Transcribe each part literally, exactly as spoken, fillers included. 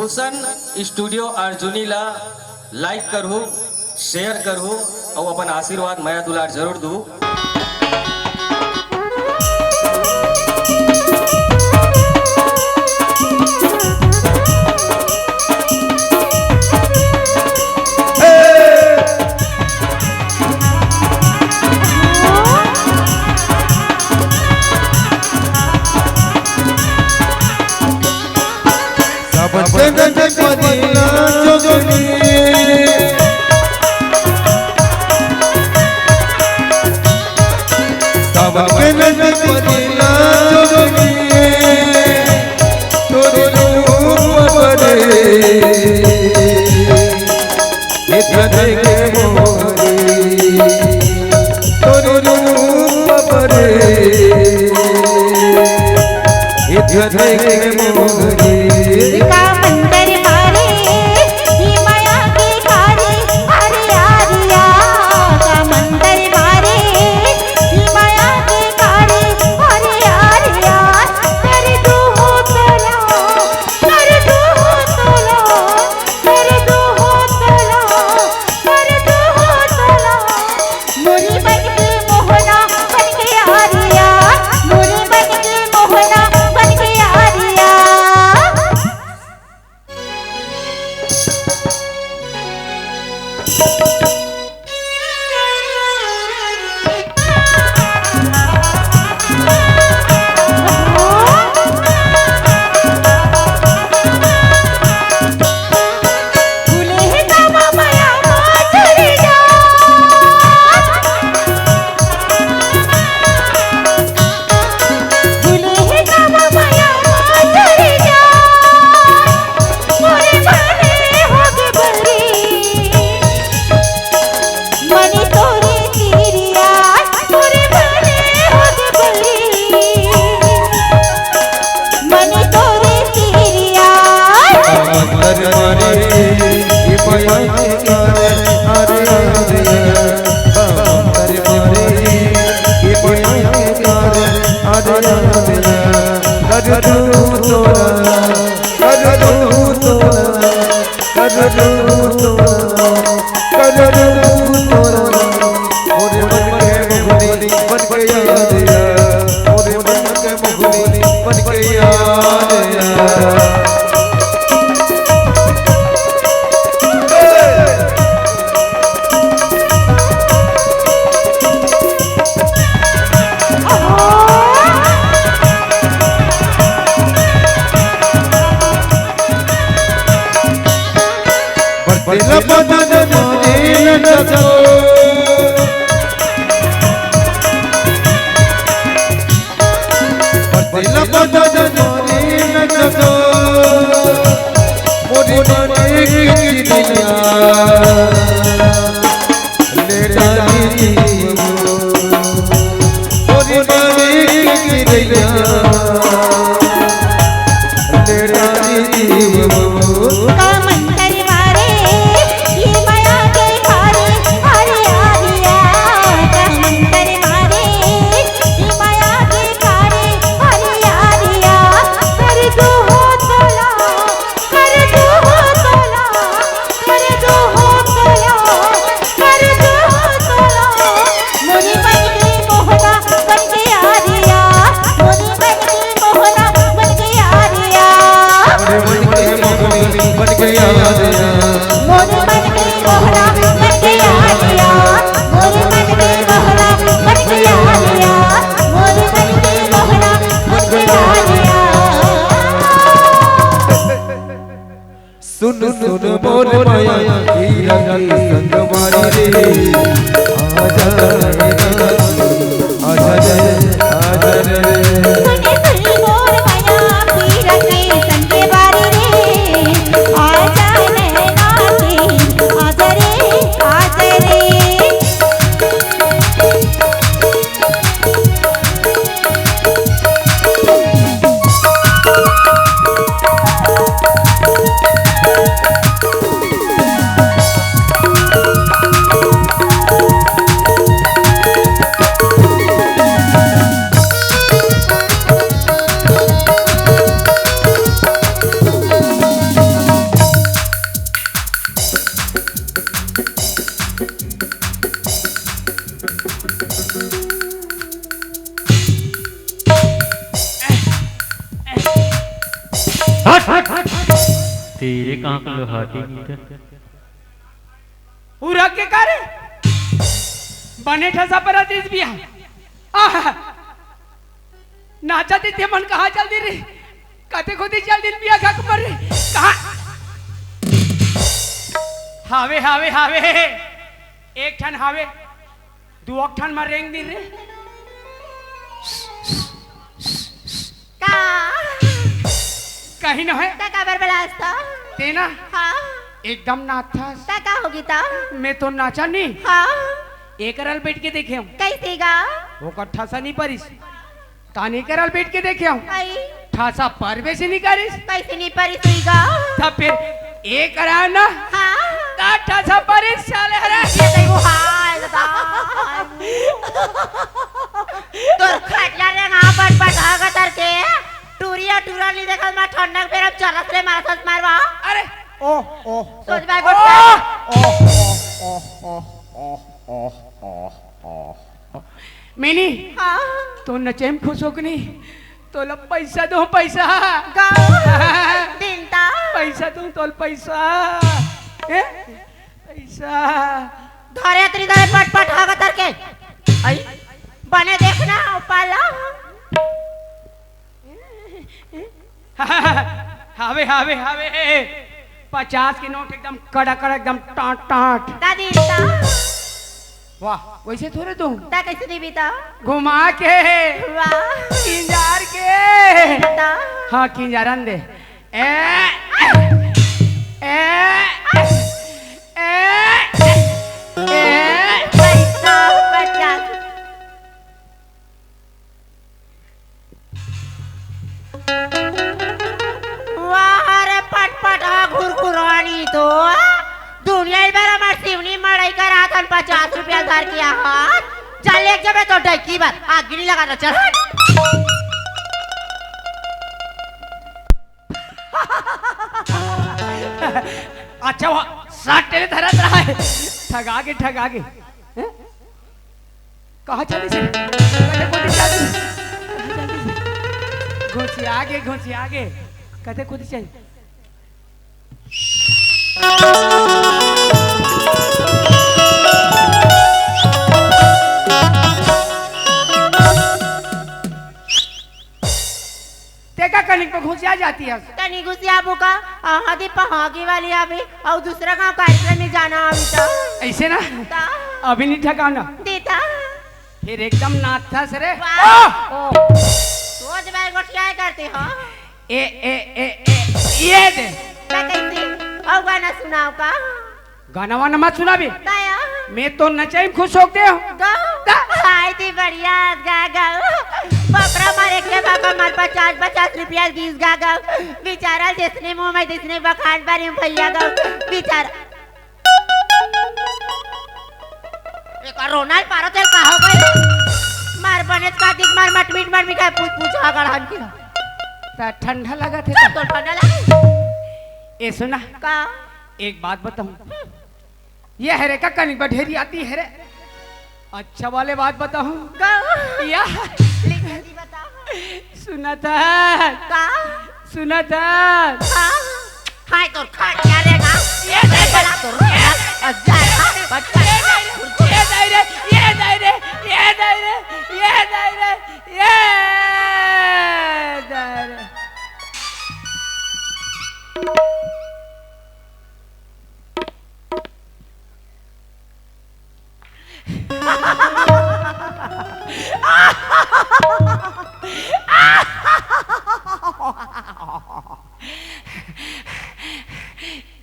रोशन studio Arjuni ला like करहू, share करहू अउ अपन आशीर्वाद, मया दुलार जरूर दू। सावन के नदी पनीला जोगनी, सावन के नदी पनीला जोगनी, तोरे रूप बने, ये धन के मोहरी, तोरे रूप बने, ये धन के मोहरी। का मंतर मारे, ही माया के कारी, अरे आरिया, का मंतर मारे, ही माया के कारी, अरे आरिया, कर दो हो तोला, कर दो हो तोला, कर दो हो तोला, कर दो हो तोला। मोरी बन के मोहना बन के आरिया, मोरी बन के मोहना बन के आरिया। सुन सुन मोर माया, हीरा के संगवारी रे, आजा रे, आजा रे, आजा रे। सुन सुन मोर माया, हीरा के संगवारी रे, आजा नैना के, आजा रे, आजा रे। तेरे कहाँ के लोहाटी मीटर? उरक के का रे? बने ठसा पर आतिस बिया। आहा! नाचा दे ते मन कहाँ चल दिन रे? कते कोती चल दिन बिया खा के मर रे? कहाँ? हावे, हावे, हावे। एक ठन हावे। दू अक ठन म रेंग दिन रे। का? कहीं न है। त काबर बलास त? तेना? हाँ। एकदम नाचथस। त का होगी त? मैं तो नाचा नहीं। हाँ। एकरल बैठ के देखे हूँ। कैसे गा? ओकर ठसा नहीं परिस। तानी करल बैठ के देखे हूँ। आई। ठासा परबे से नहीं करिस। कैसे नहीं परिस हुई गा? तब फिर ए करा ना। हाँ। ता ठासा परिस साले हरा। ये देखो, हाय दादा। तोर खटिया रे ना पट पट आगा तर के। टूरिया टूरा नहीं देखल मा ठंडक बेरम चरस रे मारथस मारवा। अरे, ओ, ओ, सोच ओ, बाय ओ, गोठिया। ओ, ओ, ओ, ओ, ओ, ओ, ओ, ओ। मिनी, हाँ। तो नचे में खुश हो कि नहीं? तोला पैसा दो, पैसा। गा। दिन ता। पैसा दो, तोल पैसा। ए? पैसा। धरे अतरी धरे पट पट हागा तर के। आई। बने देखना, पाला। हावे, हावे, हावे। पचास के नोट एकदम कड़ा कड़ा, एकदम टाट टाट। का दिन ता? वाह, वैसे थोड़े दूं। ता कैसे देबी ता? घुमा के। वाह। किंजार के। ता? हाँ, किंजारन दे। ए, ए, ए, ए, पैसा पचास। वाह रे पटपट हा घुरघुरानी तो। दुनिया ही बेरा मार सिवनी मड़ई करा थन पचास रुपया धर के हाथ। चल एक जबे तो डैकी बर आग गिरी लगा दो, चल हट। अच्छा, वो साठ टेले धरत रहा है। ठगा के, ठगा के। हैं? कहाँ चली से? कते कोती चली? कहाँ चली से? घुसिया गे, घुसिया गे। कते कोती चली? तेका कनिक पे घुसिया जाती है। तनी घुसिया बुका, आहा दी पहागी वाली अभी, और दूसरा गांव कार्यक्रम में जाना अभी तो। ऐसे ना? ता? अभी नहीं ठकाना। देता। फिर एकदम नाथा से रे। वाह। ओ, ओ। रोज भाई गोठिया करते हो। ए, ए, ए, ए, ये दे। मैं कहती, और गाना सुनाओ का? गाना वाना मत सुनाबे। दया। मैं तो नचाई में खुश होके हूँ। गाओ। दा। हाय दी बढ़िया गा गाओ। बपरा मारे के बाबा मार पचास पचास रुपया गीस गा गाओ। बेचारा जिसने मुंह में जिसने बखान पर यूं भैया गाओ। बेचारा। एक रोनाल पारो तेल का हो गई। मार बने का दिख मार मटमीट मार मिठाई पूछ पूछ आगड़ हन की। ता ठंडा लगा थे। तो ठंडा लगा। ए सुना। का? एक बात बताऊं। ये है रे का कनिक बढेरी आती है रे। अच्छा वाले बात बताऊं। गाओ। या। लिख जल्दी बताओ। सुना था। का? सुना था। का? हाय तोर खा क्या रे ना? ये नहीं रे। बड़ा तोर। ये नहीं रे। बच्चा। ये नहीं रे। ये नहीं रे। ये नहीं रे। ये नहीं रे। ये नहीं रे। ये नहीं रे।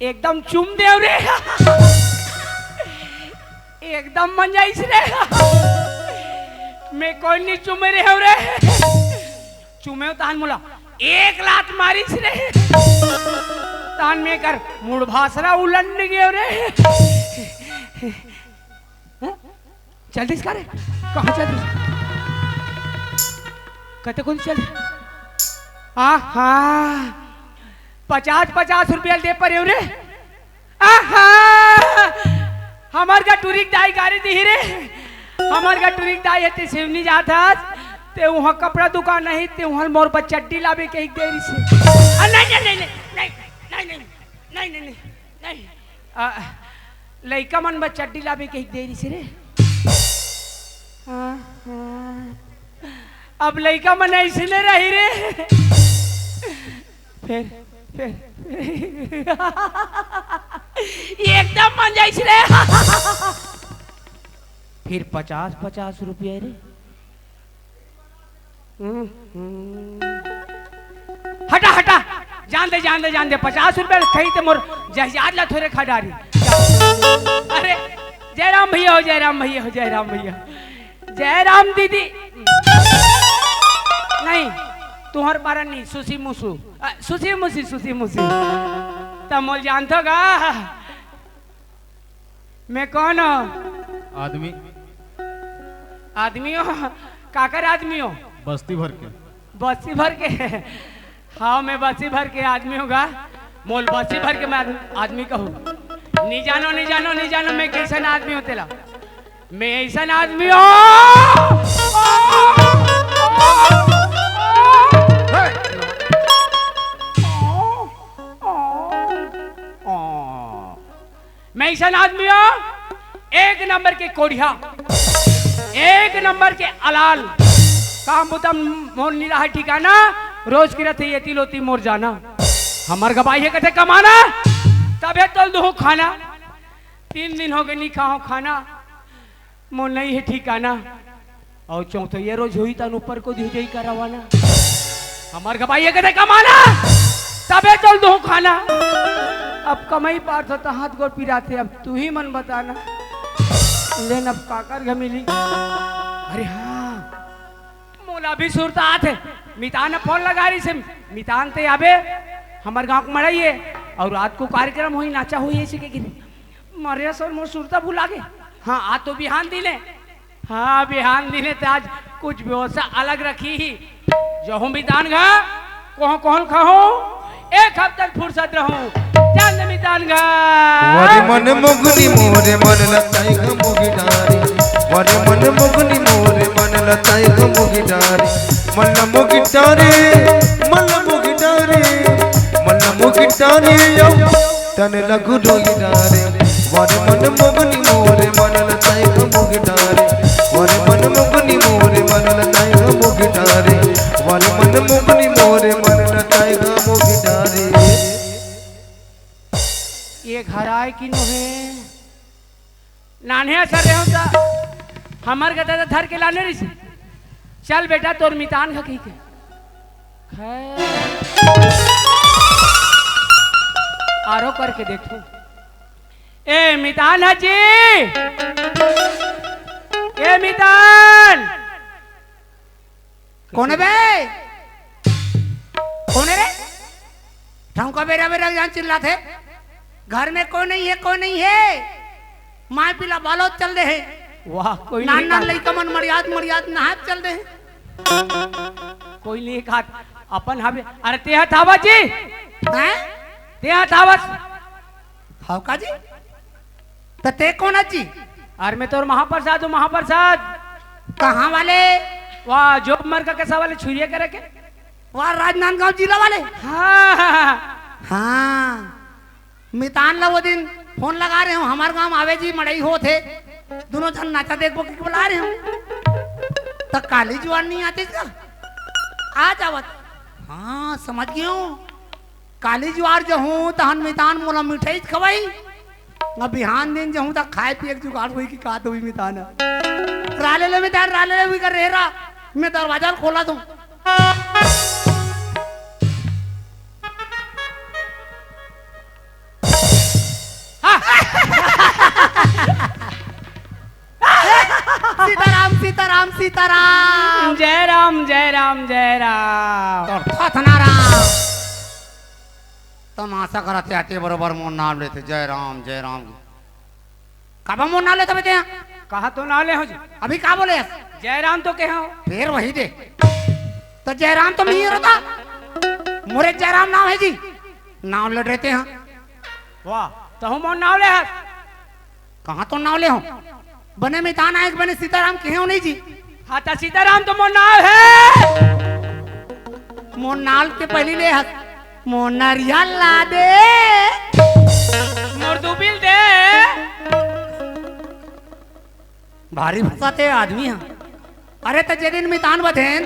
एकदम चुम देव रे। एकदम मजा आइस रे। मैं कोई नहीं चुमे रे हो रे। चुमेव तान मोला एक लात मारिस रे। तान में कर मुड़ भासरा उलंड गयो रे। हैं? चल दिस का रे? कहाँ चल दिस? कते कोती चल? आहा, पचास पचास रुपया दे परेव रे। आहा! हमर गा टूरी के दाई गारी दिही रे। हमर गा टूरी के दाई हे, ते सिवनी जात हस, ते उहाँ कपड़ा दुकान नहीं, ते उहाँ मोर बर चड्डी लाबे कहिके दे रिहिसे। आ, नहीं, नहीं, नहीं, नहीं, नहीं, नहीं, नहीं। आ, लइका मन बर चड्डी लाबे कहि दे रहिस रे। हाँ, हाँ। अब लइका मन अइसने रही रे। फेर, फेर, एकदम मन जाइस रे। फिर पचास, पचास रुपया रे। हम्म, हम्म। हटा, हटा, जान दे, जान दे, जान दे। पचास रुपया खाही ते मोर जहाज ला थोरे खा डारी। अरे, जयराम भैया हो, जयराम भैया हो, जयराम भैया, जयराम दीदी। नहीं, तुहर पारा नहीं, सुसी मुसु, अ, सुसी मुसी, सुसी मुसी। त मोल जानथो गा, मैं कौन हूँ? आदमी। आदमी हो? काकर आदमी हो? बस्ती भर के। बस्ती भर के? हाँ, मैं बस्ती भर के आदमी हूँ गा। मोल बस्ती भर के मैं आदमी, आदमी कहूँ। नहीं जानो, नहीं जानो, नहीं जानो, मैं कैसन आदमी हूँ तेला। मैं ऐसन आदमी हूँ। मैं ऐसन आदमी हूँ, एक नंबर के कोढ़िया, एक नंबर के अलाल। काम बुता मोर नी रहा ठिकाना, रोज के रथे येती लोती मोर जाना। हमर गवाही हे कथे कमाना, तभे तोल दूहूँ खाना। तीन दिन होगे नी खाहूँ खाना, मोर नहीं हे ठिकाना। अउ चौथइया रोज होही तन ऊपर कोती हो जाही का रवाना। हमर गवाही हे कथे कमाना, तभे तोल दूहूँ खाना। अब कमई पार तो हाथ गोड़ पिराथे, अब तुही मन बताना। लेन अब काकर घर मिली। अरे हाँ, मोला भी सुरता आथे। मितान फोन लगा रहिसे, मितान ते आबे, हमर गाँव के मड़ई हे, अउ रात को कार्यक्रम होही, नाचा होही, अइसे कहिके। मरे सर मोर सुरता भुला गे। हाँ, आज तो बिहान दिन हे। हाँ, बिहान दिन हे त आज कुछ व्यवस्था अलग रखही। जहूँ मितान घर, कोहूँ कोहूँ खाहूँ, एक हफ्ता फुरसत रहूँ। जान दे मितान घर। वरे मन मुगनी मोरे मन लताई ग मुगी डारी। वरे मन मुगनी मोरे मन लताई ग मुगी डारी। मन मुगी डारी, मन मुगी डारी, मन मुगी डारी। तन लगु डोली डारे, वर मन मुगनी मोरे मन लताई मुग डारे, वर मन मुगनी मोरे मन लताई मुग डारे, वर मन मुगनी मोरे मन लताई मुग डारे। ये घर आए कि नोहे? नान्हे सर रहे हो त हमर गदा धर के लाने रहिस। चल बेटा, तोर मितान ह कहिके। खैर। आरो करके देखो। ए मितान ह जी। ए मितान। कोन हे बे? कोन हे रे? ठौंका बेरा बेरा जान चिल्लाथे। घर में कोई नहीं है, कोई नहीं है। माय पिला बालोद चल दे हे। वाह, कोई नान नहीं नान कहा। लइका मन मरियात मरियात नहात चल दे हे। कोई नहीं कहा, अपन हवे। अरे तेहा थावस जी। हैं? तेहा थावस। हव का जी? त ते कोन हस जी? अरे मैं तोर महाप्रसाद हूँ, महाप्रसाद। कहाँ वाले? वाह, जो मरका कसा वाले छुरिया करे के। वाह, राजनांदगांव जिला वाले। हाँ। हाँ। मितान ला वो दिन फोन लगा रहे हूँ, हमर गांव आवे जी, मड़ई होत हे, दुनों झन नाचा देखबो कि बुला रहे हूँ। त काली जुआर नहीं आते का? आ जावत। हाँ, समझ गयो। काली जुआर जहूँ, तहन मितान मोला मिठाई खवाई। अब बिहान दिन जहूँ, त खाए पिए के जुगाड़ होई कि का होई मितान। राले ले मितान, राले ले भी कर रहे रा। मैं दरवाजा खोला दूँ। हाँ। सीताराम, सीताराम, सीताराम। जय राम, जय राम, जय राम। तोर थथना राम। तमाशा करत हे, आते बरोबर मोर नाम लेथे, जय राम, जय राम। काबर मोर नाम लेथस बे तें? कहाँ तो नाम ले हो जी? अभी का बोले हस? जयराम तो कहे हो। फेर वही दे। त जयराम तो मैं ही रहता। मोरे जयराम नाम हे जी। नाम लड़ रहे तें। वाह, तहूँ मोर नाम ले हस। कहाँ तो नाम ले हो? बने मितान आए के बने सीताराम कहे हो नहीं जी? हाँ, त सीताराम तो मोर नाम हे। मोर नाम के पहिली ले हस। मोर नरिया ला दे। मोर दुबिल दे। भारी भूसा ते आदमी ह। अरे, त जे दिन मितान बधेन,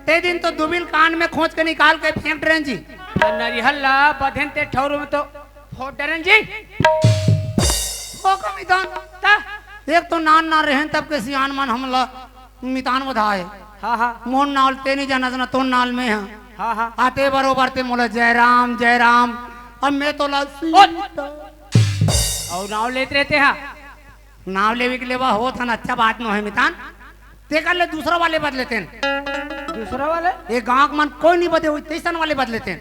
ते दिन तो दुबिल कान में खोंच के निकाल के फेंक डरेन जी। त नरिहर ला बधेन ते ठौर में तो फोड़ डरेन जी। हो का मितान? त एक तो नान नान रहेन, तब के सियान मन हमला मितान बधाए। हाँ, हाँ। मोर नाव ल ते नहीं जानस ना, तोर नाव ल में ह। हाँ, हाँ। आते बरोबर ते मोला जय राम, जय राम। अब में तोला ओ! अउ नाव लेत रहे ते हा। नाव लेवे के लेवा होत हन, अच्छा बात नोहे मितान। तेकर ले दूसरा वाले बदलेतेन। दूसरा वाले? ये गांव के मन कोई नहीं बदे होई, तैसन वाले बदलेतेन।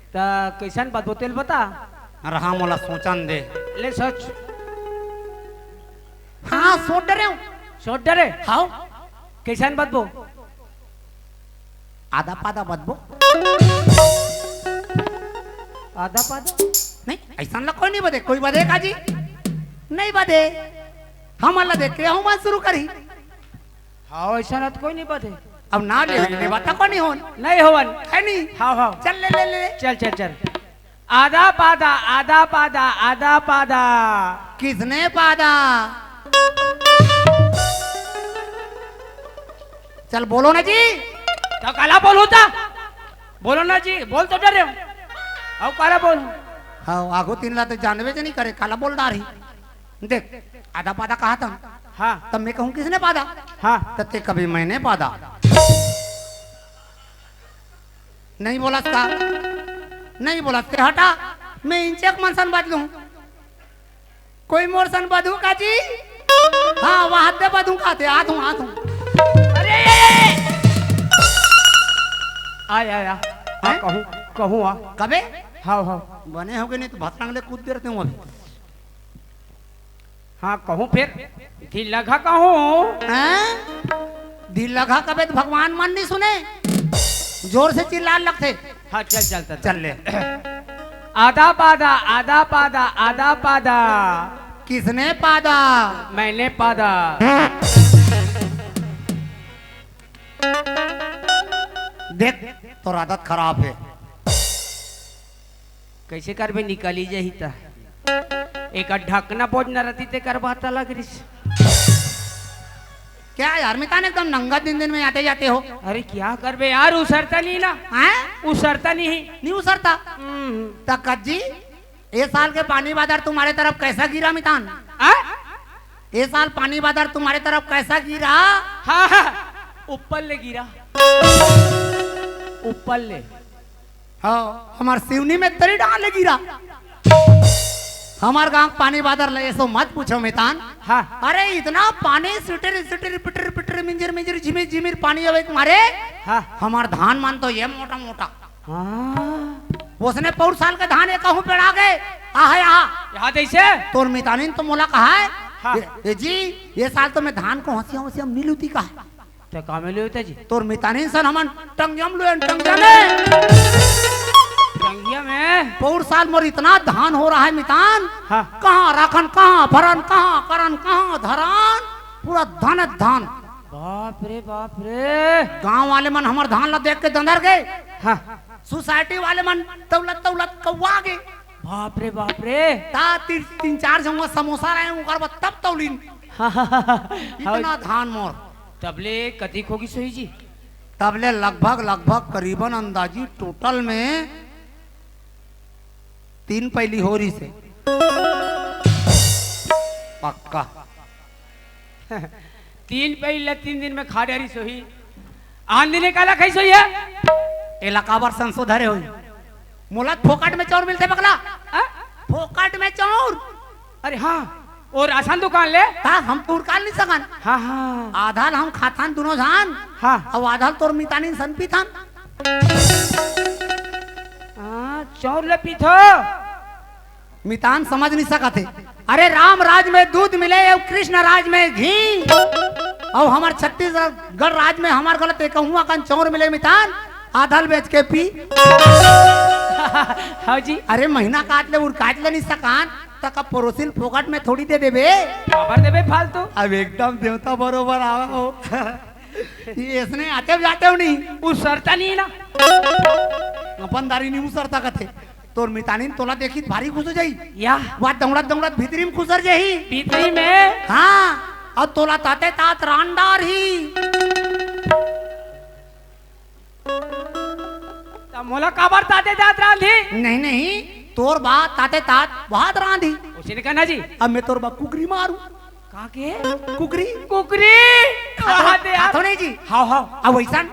त कैसन बदबो तेल बता। रहा, मोला सोचन दे। ले सोच। हाँ, सोच डरे हूँ। सोच डरे? हाव। कैसन बदबो? आधा पादा बदबो। आधा पादा? नहीं, ऐसा ला कोई नहीं बदे। कोई बदे का जी? नहीं बदे। हमन ला देख के अहू मन शुरू करही। हाँ, ऐसा ना तो कोई नहीं बदे। अब ना ले, ले बात कोई नहीं होन। नहीं होवन। है नहीं? हाँ, हाँ। चल ले, ले, ले। चल, चल, चल। आधा पादा, आधा पादा, आधा पादा। किसने पादा? चल बोलो ना जी। त काला बोलूं त? बोलो ना जी, बोल तो डरे हूँ। अउ काला बोलूं। हाँ, आगो तीन ला तो जानबे जे नहीं करे, काला बोल डारही। देख, आधा पादा कहा था। हाँ। तब मैं कहूँ, किसने पादा? हाँ। तब ते कभी मैंने पादा। नहीं बोलस का? नहीं बोलस ते हटा, मैं इंचक मन सन बदलूं। कोई मोर सन बदू का जी? हाँ, वहां ते बदू का ते, आत हूँ, आत हूँ। अरे, ए, ए, ए! आय, आय, आ। हाँ, हैं? कहूँ, कहूँ आ। कबे? हाँ, हाँ। बने होगे नहीं तो भतरंग ले कूद दे रहते हूँ अभी। हाँ, कहूँ फिर। ढीलघा कहूँ। हैं? ढीलघा कबे तो भगवान मन नहीं सुने। जोर से चिल्ला लगथे। हाँ, चल, चल, चल, चल। चल ले। आधा पादा, आधा पादा, आधा पादा। किसने पादा? मैंने पादा। देख, तोर आदत खराब हे। कैसे करबे, निकली जाही त। एक ढकना बोझ न रहती ते करबा त लग रही। क्या यार, मितान एकदम नंगा दिन दिन में आते जाते हो। अरे क्या करबे यार, उसरता नहीं ना। हैं? उसरता नहीं। नहीं उसरता? हम्म। त कज्जी, ये साल के पानी बादर तुम्हारे तरफ कैसा गिरा मितान? आ? ये साल पानी बादर तुम्हारे तरफ कैसा गिरा? हाँ, हाँ, ऊपर ले गिरा। ऊपर ले। हाँ, हमार सिवनी में तरी डाल ले गिरा। हमार गांव पानी बादर ले, ऐसो मत पूछो मितान। हाँ। अरे इतना पानी सिटिर सिटिर पिटिर पिटिर मिंजिर मिंजिर झिमिर झिमिर पानी अवे तुम्हारे। हाँ। हमार धान मन तो ये मोटा मोटा। हाँ। उसने पौर साल के धान एक कहूँ पेड़ा गए। आहे, आहा। याद ऐसे? तोर मितानिन तो मोला कहा है। हाँ। ए, ए जी, ये साल तो मैं धान को हंसिया हंसिया मिलूती कहा। ते का में लेवता जी? तोर मितानिन सन हमन टंगियम लुएन, टंगिया में। टंगिया में? पौर साल मोर इतना धान हो रहा है मितान। हाँ। कहाँ राखन, कहाँ भरन, कहाँ करन, कहाँ धरन, पूरा धान धान। बाप रे, बाप रे। गांव वाले मन हमर धान ला देख के दंदर गए। हाँ। सोसाइटी वाले मन तौलत तौलत कौआ गे। बाप रे, बाप रे। ता तीन, तीन चार जंगवा समोसा रहे, ओकर बाद तब तौलिन। हाँ, हाँ, हाँ, हाँ। इतना धान मोर। तबले कतिक होगिस होही जी? तबले लगभग, लगभग करीबन अंदाजी टोटल में तीन पैली हो रही से। पक्का। तीन पैली ला तीन दिन में खा डारी सोही। आन दिने काला खाई सोही है? एला काबर संसो धरे होही? मोला फोकट में चाउर मिलथे पगला। हाँ? फोकट में चाउर। अरे हाँ, वो राशन दुकान ले। ता हम तोर काल नहीं सकन। हाँ, हाँ। आधा ल हम खाथन दुनो झन। हाँ। अउ आधा ल तोर मितानिन सन पीथन। हाँ, चाउर ले पीथो। मितान समझ नहीं सकत हे। अरे राम राज में दूध मिले अउ कृष्ण राज में घी, अउ हमर छत्तीसगढ़ राज में हमर गलत एकहू अकन चाउर मिले मितान, आधा ल बेच के पी। हाँ जी। अरे महीना काट ले, उर काट ले नहीं सकान, त का पड़ोसी ल फोकट में थोड़ी दे देबे। काबर देबे फालतू? अब एकदम देवता बरोबर आवा हो। ये इसने आते जाते हो नहीं। उ सरता नहीं ना। अपन दारी नहीं उसरता कथे। तोर मितानिन तोला देखी त भारी खुश हो जाही। या। वा दौड़त दौड़त भीतरी में खुसर जाही। भीतरी में? हाँ। अउ तोला ताते तात रांध डारही। त मोला काबर ताते तात रांधही? नहीं, नहीं, तोर बा ताते तात भात रांधही। उसे नहीं कहना जी। अब मैं तोर बा कुकरी मारूं। कहाँ के? कुकरी। कुकरी? हाँ तो, कहाँ दे यार? हाँ तो नहीं जी। हाँ, हाँ। अब वैसन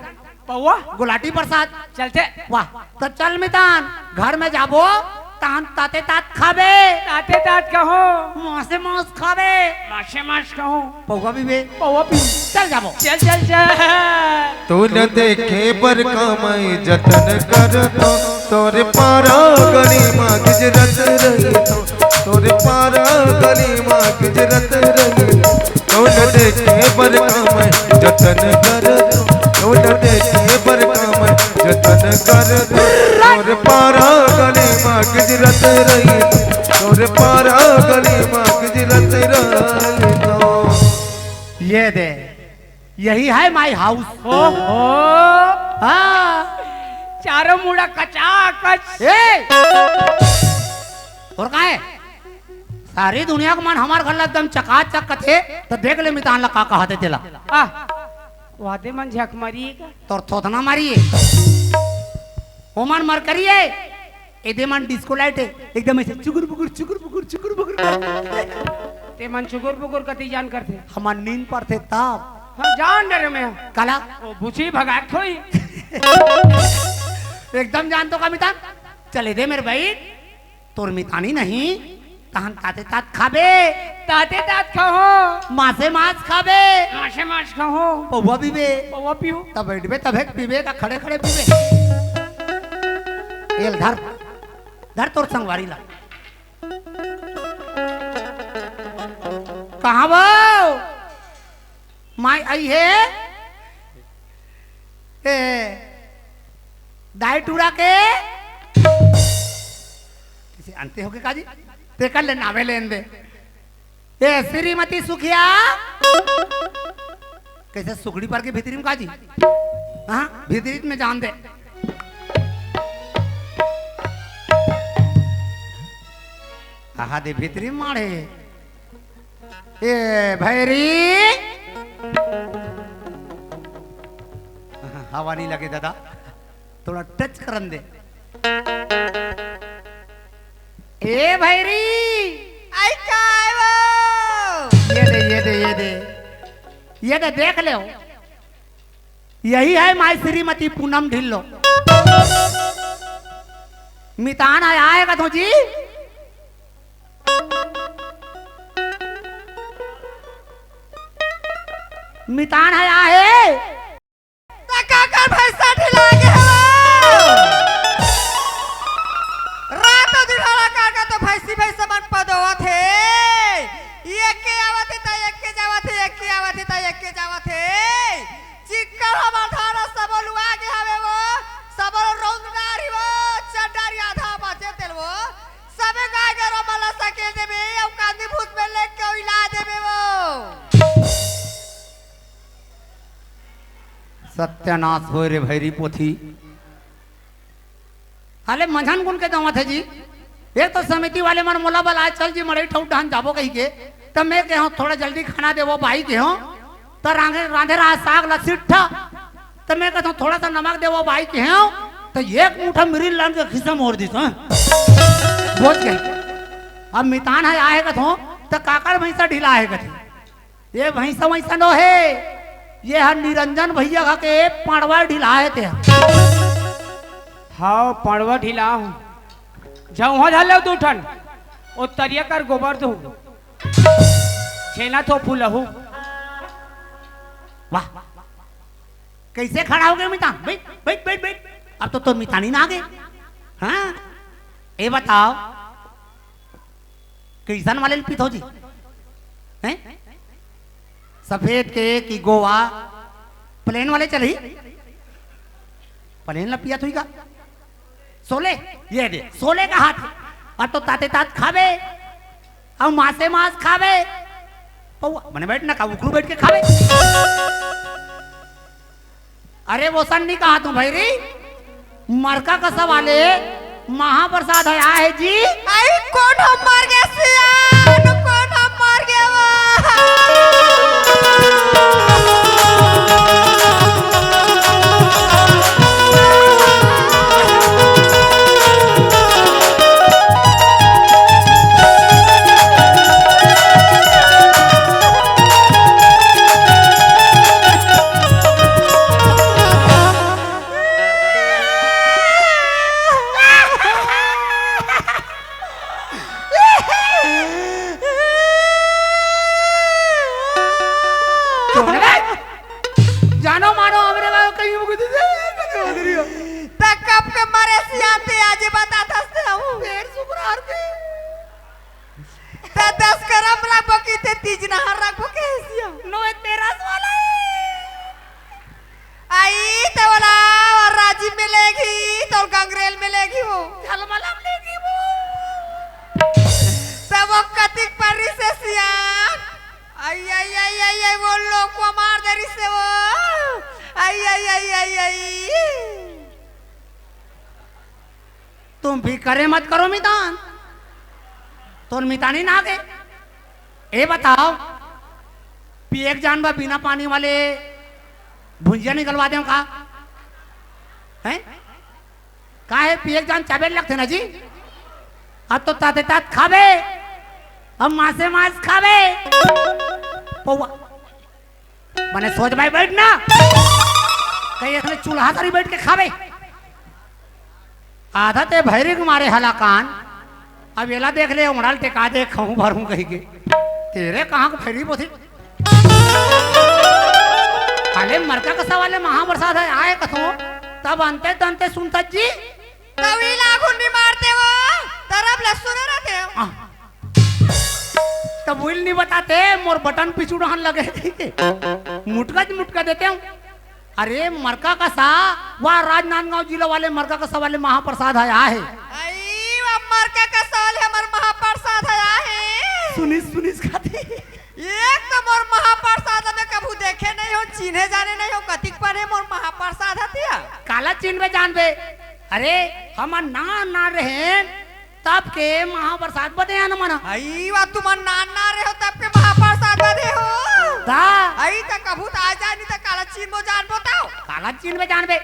पौवा? गुलाटी प्रसाद। चलते। वाह, त चल मितान, घर में जाबो, तान ताते तात खाबे। ताते तात कहो। मासे मास खाबे। मासे मास कहो। पौवा पीबे। पौवा पी। चल जाबो। चल, चल, चल। तोला देखे बर का मैं जतन करथों, तोरे पारा गली मा गुजरत रहिथों, तोरे पारा गली मा गुजरत रहिथों। तोला देखे बर का मैं जतन करथों, तोला देखे बर का मैं जतन करथों। तोरे पारा गली मा गुजरत रहिथों, तोरे पारा गली मा गुजरत रहिथों। ये दे, यही है my house। ओहो। हाँ। चारों मुड़ा कचाकच। ए! अउ का हे? सारी दुनिया के मन हमर घर ला एकदम चकाचक कथे, त देख ले मितान ला का कहत हे तेला। आ, वादे मन झक मारी का? तोर थोथना मारी हे। ओमन मरकरी हे, एदे मन disco light हे, एकदम ऐसे चुगुर बुगुर, चुगुर बुगुर, चुगुर बुगुर करथे। ते मन चुगुर बुगुर कति जान करथे? हमर नींद परथे तब। हाँ, जान डरे मैं। काला? ओ बुची भगाक थोई। एकदम जान तो का मितान? चल एदे मेर भाई, तोर मितानी नहीं, तहन ताते तात खाबे। ताते तात खाहो। मासे मास खाबे। मासे मास खाहो। पौवा पीबे। पौवा पीहू। तब बैठबे तभे पीबे का खड़े खड़े पीबे। एल धर, धर तोर संगवारी ला। कहाँ वो? माई आई हे? ए, दाई टूरा के? किसी अंते होके काजी? तेकर ले नावे लेन दे। ए, श्रीमती सुखिया? कैसे सुखड़ी पर के भीतरी में काजी? हाँ, भीतरी में जान दे। आहा दे भीतरी माड़े। ए भैरी, हवा नहीं लगे दादा, थोड़ा टच करन दे। ए भैरी, आई काय वो? ये दे, ये दे, ये दे, ये दे, देख ले हो। यही है माई श्रीमती पूनम ढिल्लो। मितान आय हे कथों जी। मितान आय हे। त काकर भैंसा ढिला गे हवय? रात दिन हला काकर तो भैंसी भैंसा मन पदोवत हे। एक के आवत हे त एक के जावत हे, एक के आवत हे त एक के जावत हे। चिक्कल हमर धान ह सबो लुआ गे हवे वो, सबो रौंद डारी वो, चड्डारी आधा बचे तेल वो, सबे गाय गरु मन ला सकेल देबे, अउ कांदी भूत में लेके अउ इला देबे वो। सत्यानाश होय रे भैरी पोथी। अले मंझन कुन के दवत हे जी? एक तो समिति वाले मन मोला बलाय, "चल जी, मड़ई ठउर डहन जाबो," कहिके। त मैं केहेंव, "थोड़ा जल्दी खाना देवो बाई," केहेंव। त रांधे, रांधे रहा साग ला सिट्ठा। त मैं कहत हंव, "थोड़ा सा नमक देवो बाई," केहेंव। त एक मुठा मिरिच लान के खिसा मोर दिस, हाँ। बोझ गे। अब मितान ह आहे कथों, त काकर भैंसा ढिला हे कथे। ये भैंसा वैसा नो हे, ये ह निरंजन भैया का के पाड़वा ढिला हे ते। हाव, पाड़वा ढिला हूँ। जऊँ धर लेव दू ठन, ओ तरिया कर गोबर दू। छेना थो फूलहू। वाह, कैसे खड़ा हो गए मितान? बैठ, बैठ, बैठ, बैठ। अब तो, तो मितानी ना आ गए। हाँ, ये बताओ, कइसन वाले ल पीथो जी? हैं? सफेद के कि गोवा? प्लेन वाले चलही? प्लेन ला पियत होही का? सोले? ये दे, सोले का हाथ। अब तो ताते तात खाबे, अउ मासे मास खाबे। पौवा, मने बैठ ना का, उखरू बैठ के खाबे। अरे, वोसन नी कहा तू भैरी, मरका कसा वाले महाप्रसाद ह, आहे जी। आई, कोन ह मर गे सियान, कोन ह मर गे वो? मारे सियान ते आजे बताथस ते हूँ। पेट सुगरार के। ते दस करम रखबो कि ते तीज नहर रखबो के सिया? नोए तेरस वाला है। आई ते वाला और राजी में लेगी, तो गंगरेल में लेगी वो। झलमलम लेगी वो। तब वो कतिक परी से सियान। आई, आई, आई, आई, आई, वो लोग को मार दे रही से वो। आई, आई, आई, आई, आई। तुम भी करे मत करो मितान। तोर मितानी ना गे। ए बताओ, पिए के जान बा बिना पानी वाले भुंजिया निकलवा दें का? हैं? का है, पिए के जान चाबे लगथे ना जी। अब तो ताते तात खाबे, अब मासे मास खाबे। पौवा, मने सोच भाई बैठ ना, कहीं इसने चूल्हा तरी बैठ के खाबे। आधा ते भैरी के मारे हलाकान, अब एला देख ले, उमड़ाल टेका दे, खाऊं भरूं कहीं के। तेरे कहाँ को भैरी बोथी? अरे मरका कसा वाले महाप्रसाद है, आए कथो, तब अंते तंते सुनता जी। तब ई लागू नहीं मारते वो, तरफ ले सुने रहते हो। आ। तब उइल नहीं बताते, मोर बटन पिछू डहन लगे। मुटका ज मुटका देते हूँ। अरे मरका कसा, वाह राजनांदगांव जिला वाले मरका कसा वाले महाप्रसाद है, आहे। आई, वो मरका कसा वाले हमर महाप्रसाद है, आहे। सुनिस, सुनिस खाती। एक तो मोर महाप्रसाद में कभू देखे नहीं हो, चिन्हे जाने नहीं हो, कतिक पर है मोर महाप्रसाद हतिया। काला चिन्हबे जानबे? अरे, हमर नान नान रहेन, तब के महाप्रसाद बदे आन मना। आई वा तुमन नान नान रहे हो, तब के महाप्रसाद बदे हो। दा। आई त कभू त आ जाए, नहीं त काला चिन्हबो जानबो ताओ। काला चिन्हबे जानबे?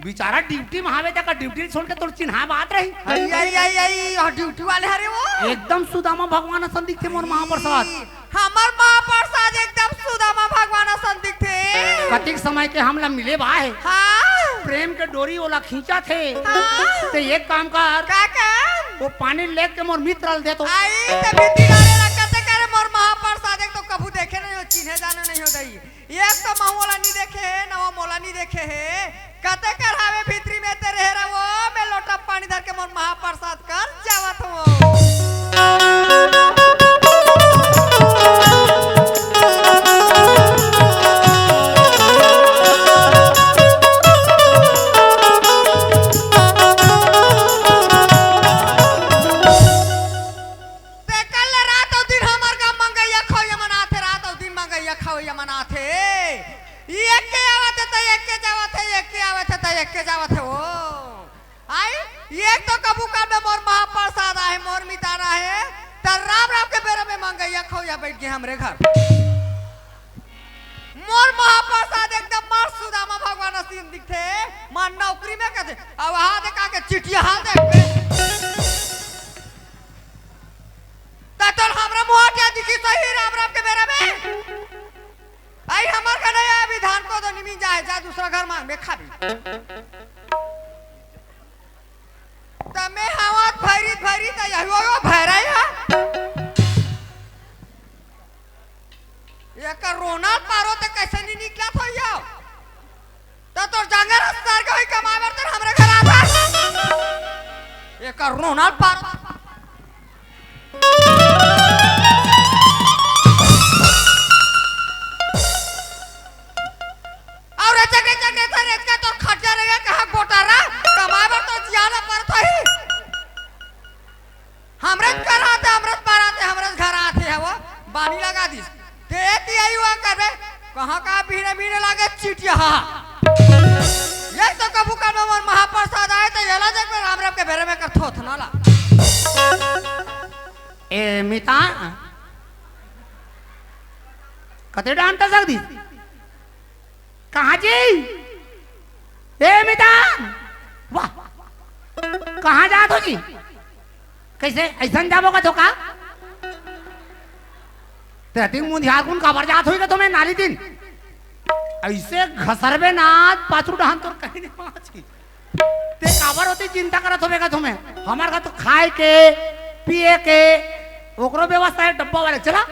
बेचारा ड्यूटी में हावे, तका ड्यूटी छोड़ के तोर चिन्हा बात रही। आई, आई, आई, आई, और ड्यूटी वाले हरे वो। एकदम सुदामा भगवान असन दिखथे मोर महाप्रसाद। ई, हमर महाप्रसाद एकदम सुदामा भगवान असन दिखथे। कतिक समय के हमला मिले बा हे। हाँ। प्रेम के डोरी ओला खींचा थे। हाँ। ते एक काम कर। का काम? वो पानी लेके मोर मित्र ल दे तो। आई, ते भीतरी डाले ला कते करे मोर महाप्रसाद, एक तो कभू देखे नहीं हो, चिन्हे जाने नहीं हो दई। एक तो महू ओला नी देखे हे, न वो मोला नी देखे हे। कते कर हावे भीतरी में ते रहे रहो, मैं लोटा पानी धर के मोर महाप्रसाद कर जावत हूँ। ते कल रात अउ दिन हमर गाँव मंगइया खवइया मन आथे, रात अउ दिन मंगइया खवइया मन आथे। ई एक के आवत हे त एक के जावत हे, एक के आवत हे त एक के जावत हे। ओ आई, एक तो कभू काल में मोर महाप्रसाद आहे, मोर मितान आहे, त राम राम के बेरा में मंगइया खवइया बैठ गे हमरे घर। मोर महाप्रसाद एकदम मार सुदामा भगवान असीन दिखथे, मार नौकरी में कथे, अब हाथ देखा के चिटिया हाथ देख बे। त तोर हमरा मुहा क्या दिखी सही राम राम के बेरा में? आई हमर का नहीं, अभी धान को दो निमी जाए, जा दूसरा घर मांग में खाबी। त मैं हवा भैरी भैरी त यही वो भैरा ही है। एकर रोना पारो ते कैसे नहीं निकला था यो? त तोर जांगर अस्तर के होई कमाए बर तोर हमरे घर आता। एकर रोना पारो। और चकरे चकरे था रेत का तोर खटिया रहेगा कहाँ गोटारा? कमाए बर तो जियाना पड़ता ही। हमरे घर आते, हमरे घर आते, हमरे घर आते है वो, बानी लगा दिस। ते ती आई हुआ करबे, कहाँ का भीने भीने लागे चिटिया। ये तो कभू का मोर महाप्रसाद आए तो ये ला देख राम राम के बेरे में कर थोथना ला। ए मिता, कते डांटा जगदीश? कहाँ जी? ए मितान, वाह, कहाँ जात हो जी? कैसे ऐसन जाबो का धोखा? ते अति मुंधियार कुन काबर जात होई का तुम्हें नाली दिन? ऐसे घसरबे ना, पाछू डहान तोर कहीं नहीं पहुंची। ते काबर होती चिंता करत होबे का तुम्हें? हमार का तो खाए के, पिए के, ओकरो व्यवस्था है डब्बा वाले। चला।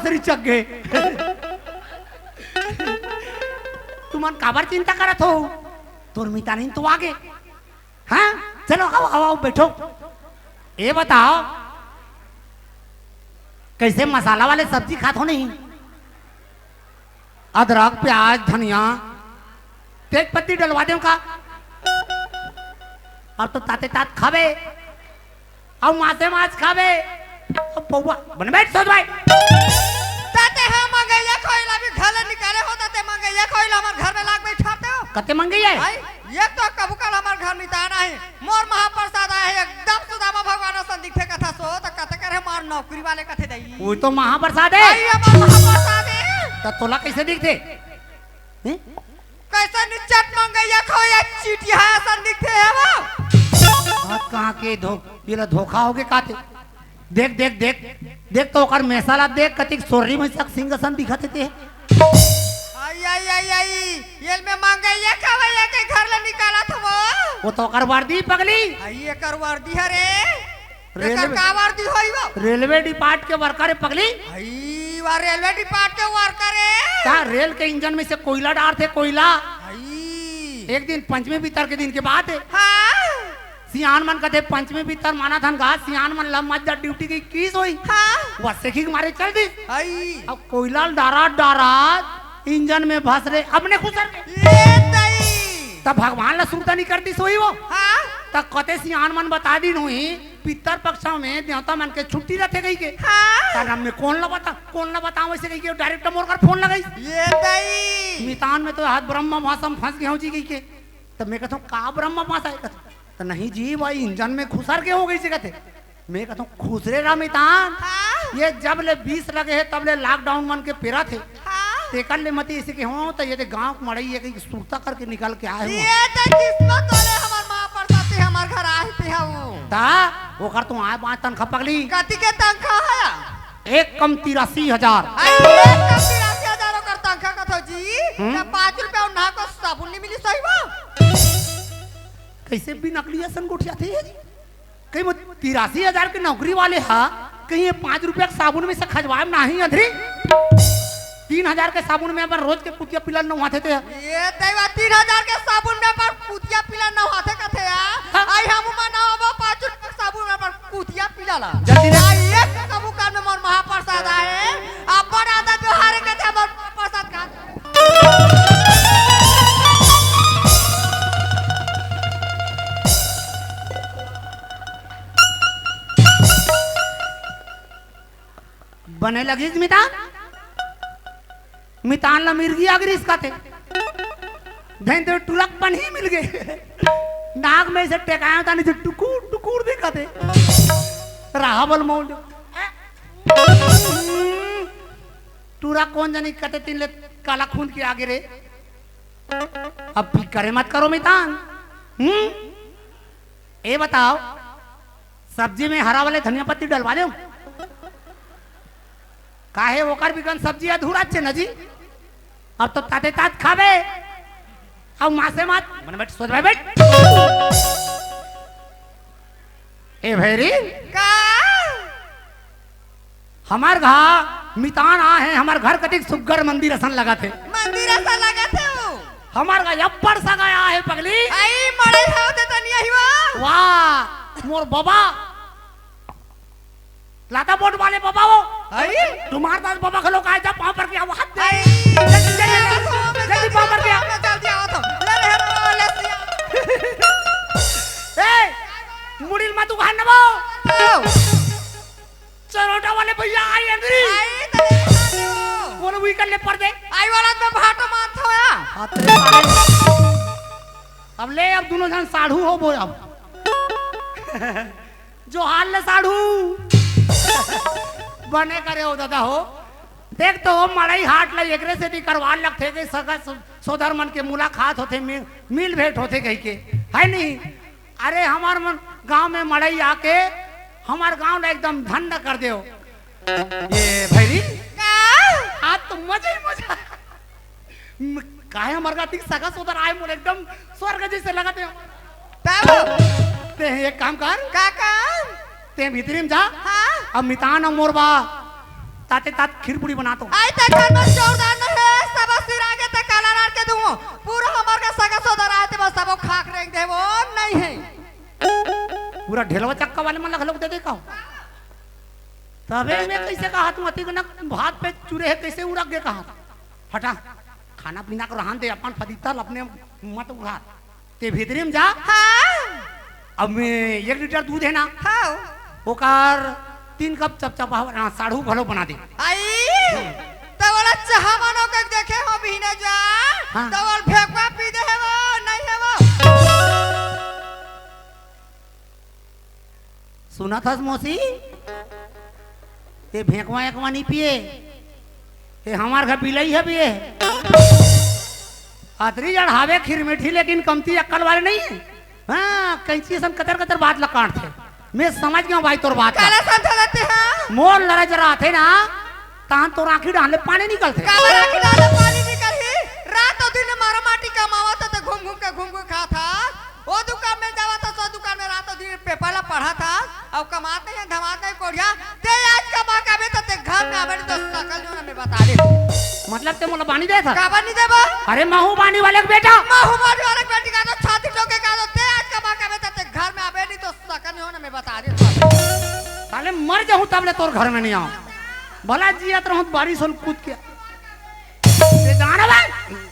रिचक गे। तुमन काबर चिंता करत हो? तोर मितानिन तो आगे। हाँ, चलो, आओ, आओ, आओ, बैठो। ये बताओ, कैसे मसाला वाले सब्जी खात हो नहीं? अदरक, प्याज, धनिया, तेज पत्ती डलवा देव का? अब तो ताते तात खाबे, अब मासे माछ खाबे। अब बउआ, बन बैठ, सोच भाई। ताते हम मंगैया खोइला भी घर ले निकाले हो, ताते मंगैया खोइला हमर घर में लाग बैठाते हो। कते मंगैया है? भाई, ये तो कभू काल हमर घर मितान आही, मोर महाप्रसाद आए हे, एकदम सुदामा भगवान असन दिखथे कथा सो, त कते करे हमार नौकरी वाले कथे दई। वो तो महाप्रसाद है। भाई, हमार महाप्रसाद है। त तोला कैसे दिखथे? हैं? कैसे निचट मंगैया खो या चीटिया असन दिखथे हे वो? हाथ कहाँ के धो-, ये ला धोखा होगे काते। देख, देख, देख, देख तो ओकर मेसा ला देख, कतिक सोर्री में सक सिंह असन दिखत हे ते। आई, आई, आई, आई, येल में मंगैया खवैया के घर ले निकालत हवो। वो तो ओकर वर्दी पगली। आई, एकर वर्दी हरे। एकर रेलवे का वर्दी होई वो? रेलवे डिपार्ट के वर्कर हे पगली। आई, वा रेलवे डिपार्ट के वर्कर हे। का रेल के इंजन में से कोयला डारथे, कोयला? आई। एक दिन पंचमी पितर के दिन के बात हे। हाँ। सियान मन कथे, "पंचमी पितर माना धन घास, सियान मन ला मत जा ड्यूटी की किस होई?" हाँ। वह सेखी के मारे चल दी। आई। अब कोयला डारा डारा इंजन में भस रे, अपने खुसर में। ये तई। तब भगवान ला सुरता नहीं करती सोई वो। हाँ। तब कते सियान मन बता दी नहीं, पितर पक्ष में देवता मन के छुट्टी रहते गई के। हाँ। तब हम में कौन ला बता, कौन ला बताओ ऐसे कही के डायरेक्ट मोर कर फोन लगाई। ये तई। मितान में तो हाथ ब्रह्म भाषा में फंस गया हूँ जी कही के। तब मैं कहता हूँ, "का ब्रह्म भाषा है?" कहता, "तो नहीं जी, वही इंजन में खुसर के हो गई सी," कहते। मैं कहता हूँ, "खुसरे रहा मितान, हाँ। ये जब ले बीस लगे है, तब ले लॉकडाउन मन के पेरा थे। हाँ। तेकर ले मती ऐसे के हो, तो ये दे गांव के मड़ई है, कहीं सुरता करके निकल के आए हो।" ये तो किस्मत वाले हमार माँ परसाती हमार घर आए थे वो। ता, ओकर तो आए बात तनखा पगली। कति के तनखा है? एक कम तिरासी हजार। आई, एक कम तिरासी हजार ओकर तनखा कथो जी। हम्म। त पाँच रुपया उन्हा को साबुन नहीं मिली सही बा? कैसे भी नकली असन गोठिया थे ये जी? कहीं वो तिरासी हजार के नौकरी वाले हा, कहीं ये पाँच रुपया के साबुन में से खजवाए नहीं अधरी? तीन हजार के साबुन में अपन रोज के कुतिया पिला नहाथे थे। ये दैवा, तीन हजार के साबुन में अपन कुतिया पिला नहाथे कथे या? हाँ। आई हम मनाओ पाँच रुपया के साबुन में अपन कुतिया पिला ला। जल्दी ले। आ, ये कबू काल में मोर महाप्रसाद आए। अपन आदत व्यवहार के थे मोर महाप्रसाद का। बने लगिस मितान? मितान ला मिर्गी आगरिस काते। धैन ते टुरक पनही मिल गे। नाक में से टेकाया तानी से टुकुर टुकुर दिखाते। रहा बोल मौल। टुरक कौन जानी कते तीन ले काला खून के आगे रे। अब भी करे मत करो मितान। हम्म? ए बताओ, सब्जी में हरा वाले धनिया पत्ती डलवा देव? काहे ओकर बिगन सब्जी अधूरा छे न जी। अब तो ताते तात खाबे। अब मासे मात, मन बैठ, सोच भाई बैठ। ए भैरी। का? हमार घा मितान आ हे, हमार घर कतिक सुग्घर मंदिर असन लगत हे। मंदिर असन लगत हे वो। हमार घा अब्बड़ सगा आ हे पगली। आई मड़ई होते तनी अही वो। वाह, मोर बाबा। लाता बोट वाले बाबा वो। आई? तुम्हार दास बाबा खलो काय जा पाँव पर के आओ, हाथ दे। आई। जल्दी, जल्दी, जल्दी, जल्दी पाँव पर के आओ। जल्दी आओ तो। ले, ले, ले, ले, ले, ए, मुड़िल मा तू खान नबो। आओ। चरोटा वाले भैया आई अंदरी। आई, तले खाने वो। बोलो, वही कर ले पर्दे। आई वाला तो भाटो मान थोया। हाथ रे साले। अब ले, अब दोनों जन साढ़ू हो बो अब। जोहार ले साढ़ू। बने करे हो दादा हो। देख तो मड़ई हाट ला एकरे सेती करवा लगथे के सगा सो-, सोदर मन के मुलाकात होथे, मि-, मिल भेंट होथे कहिके, है नहीं? अरे हमार मन गांव में मड़ई आके हमार गांव ला एकदम धन्य कर देव। ये भैरी, का? आज तो मजा ही मजा। म-, काहे हमर गाती सगा सोदर आए, मोर एकदम स्वर्ग जैसे लगत हे। तब? ते एक काम कर। का काम? ते भीतरी में जा। हाँ? अब मितान अउ मोर बा। ताते तात खीर पूड़ी बना तो। आई ते घर में जोरदार नहीं है, सब सिरा के ते काला लाड़ के दूं। पूरा हमर का सगा सोदर आते बस सबो खाक रेंग दे वो नहीं है। पूरा ढेलवा चक्का वाले मन लग लोग दे दे का। तबे मैं कैसे कहा तू अति ना भात पे चूरे है कैसे उड़क गए कहा। हटा, खाना पीना को रहन दे, अपन फदीतल अपने मत उघार। ते भीतरी में जा। हाँ। अब मैं एक लीटर दूध है ना, हाँ। ओकर तीन कप चपचपा, हाँ, साढ़ू भलो बना दे। आई, तो बोला चाह बनो के देखे हो बिहने जा, हाँ। तो बोल फेंकवा पी दे है वो, नहीं है वो। सुनत हस मौसी, ते भेंकवा एकवा नहीं पिए, ते हमार घर बिलई है पिए। अतरी जड़ हावे खीर मीठी, लेकिन कमती अक्कल वाले नहीं है। हाँ, कैंची सन कतर कतर बात लकाट थे। मैं समझ गया भाई तोर बात ला। काला समझा देते हैं। मोर लड़ा जरा आथे ना, तान तोर आँखी डाल ले पानी निकलथे। काबर आँखी डाल ले पानी निकलही? रात और दिन मारा माटी कमावत हे, तो घूम घूम के, घूम घूम के खात हस। ओ दुकान में जावत हस, ओ दुकान में रात और दिन पेपर ला पढ़त हस, अउ कमात नहीं है, धमात नहीं कोढ़िया। ते आज कमा के आबे त ते घर में आबे नहीं तो सकल जो ना मैं बता दे। मतलब ते मोला बानी देत हस? काबर नहीं देबो? अरे महू बानी वाले के बेटा। महू बानी वाले के बेटी का तो छाती ठोके का तो ते आज कमा के आबे त ते घर में आबे नहीं तो सकल जो ना मैं बता दे। साले मर जाहूं तब ले तोर घर में नहीं आऊं। भला जियत रहूं त बारिश होन कूद के। ते जाना बे।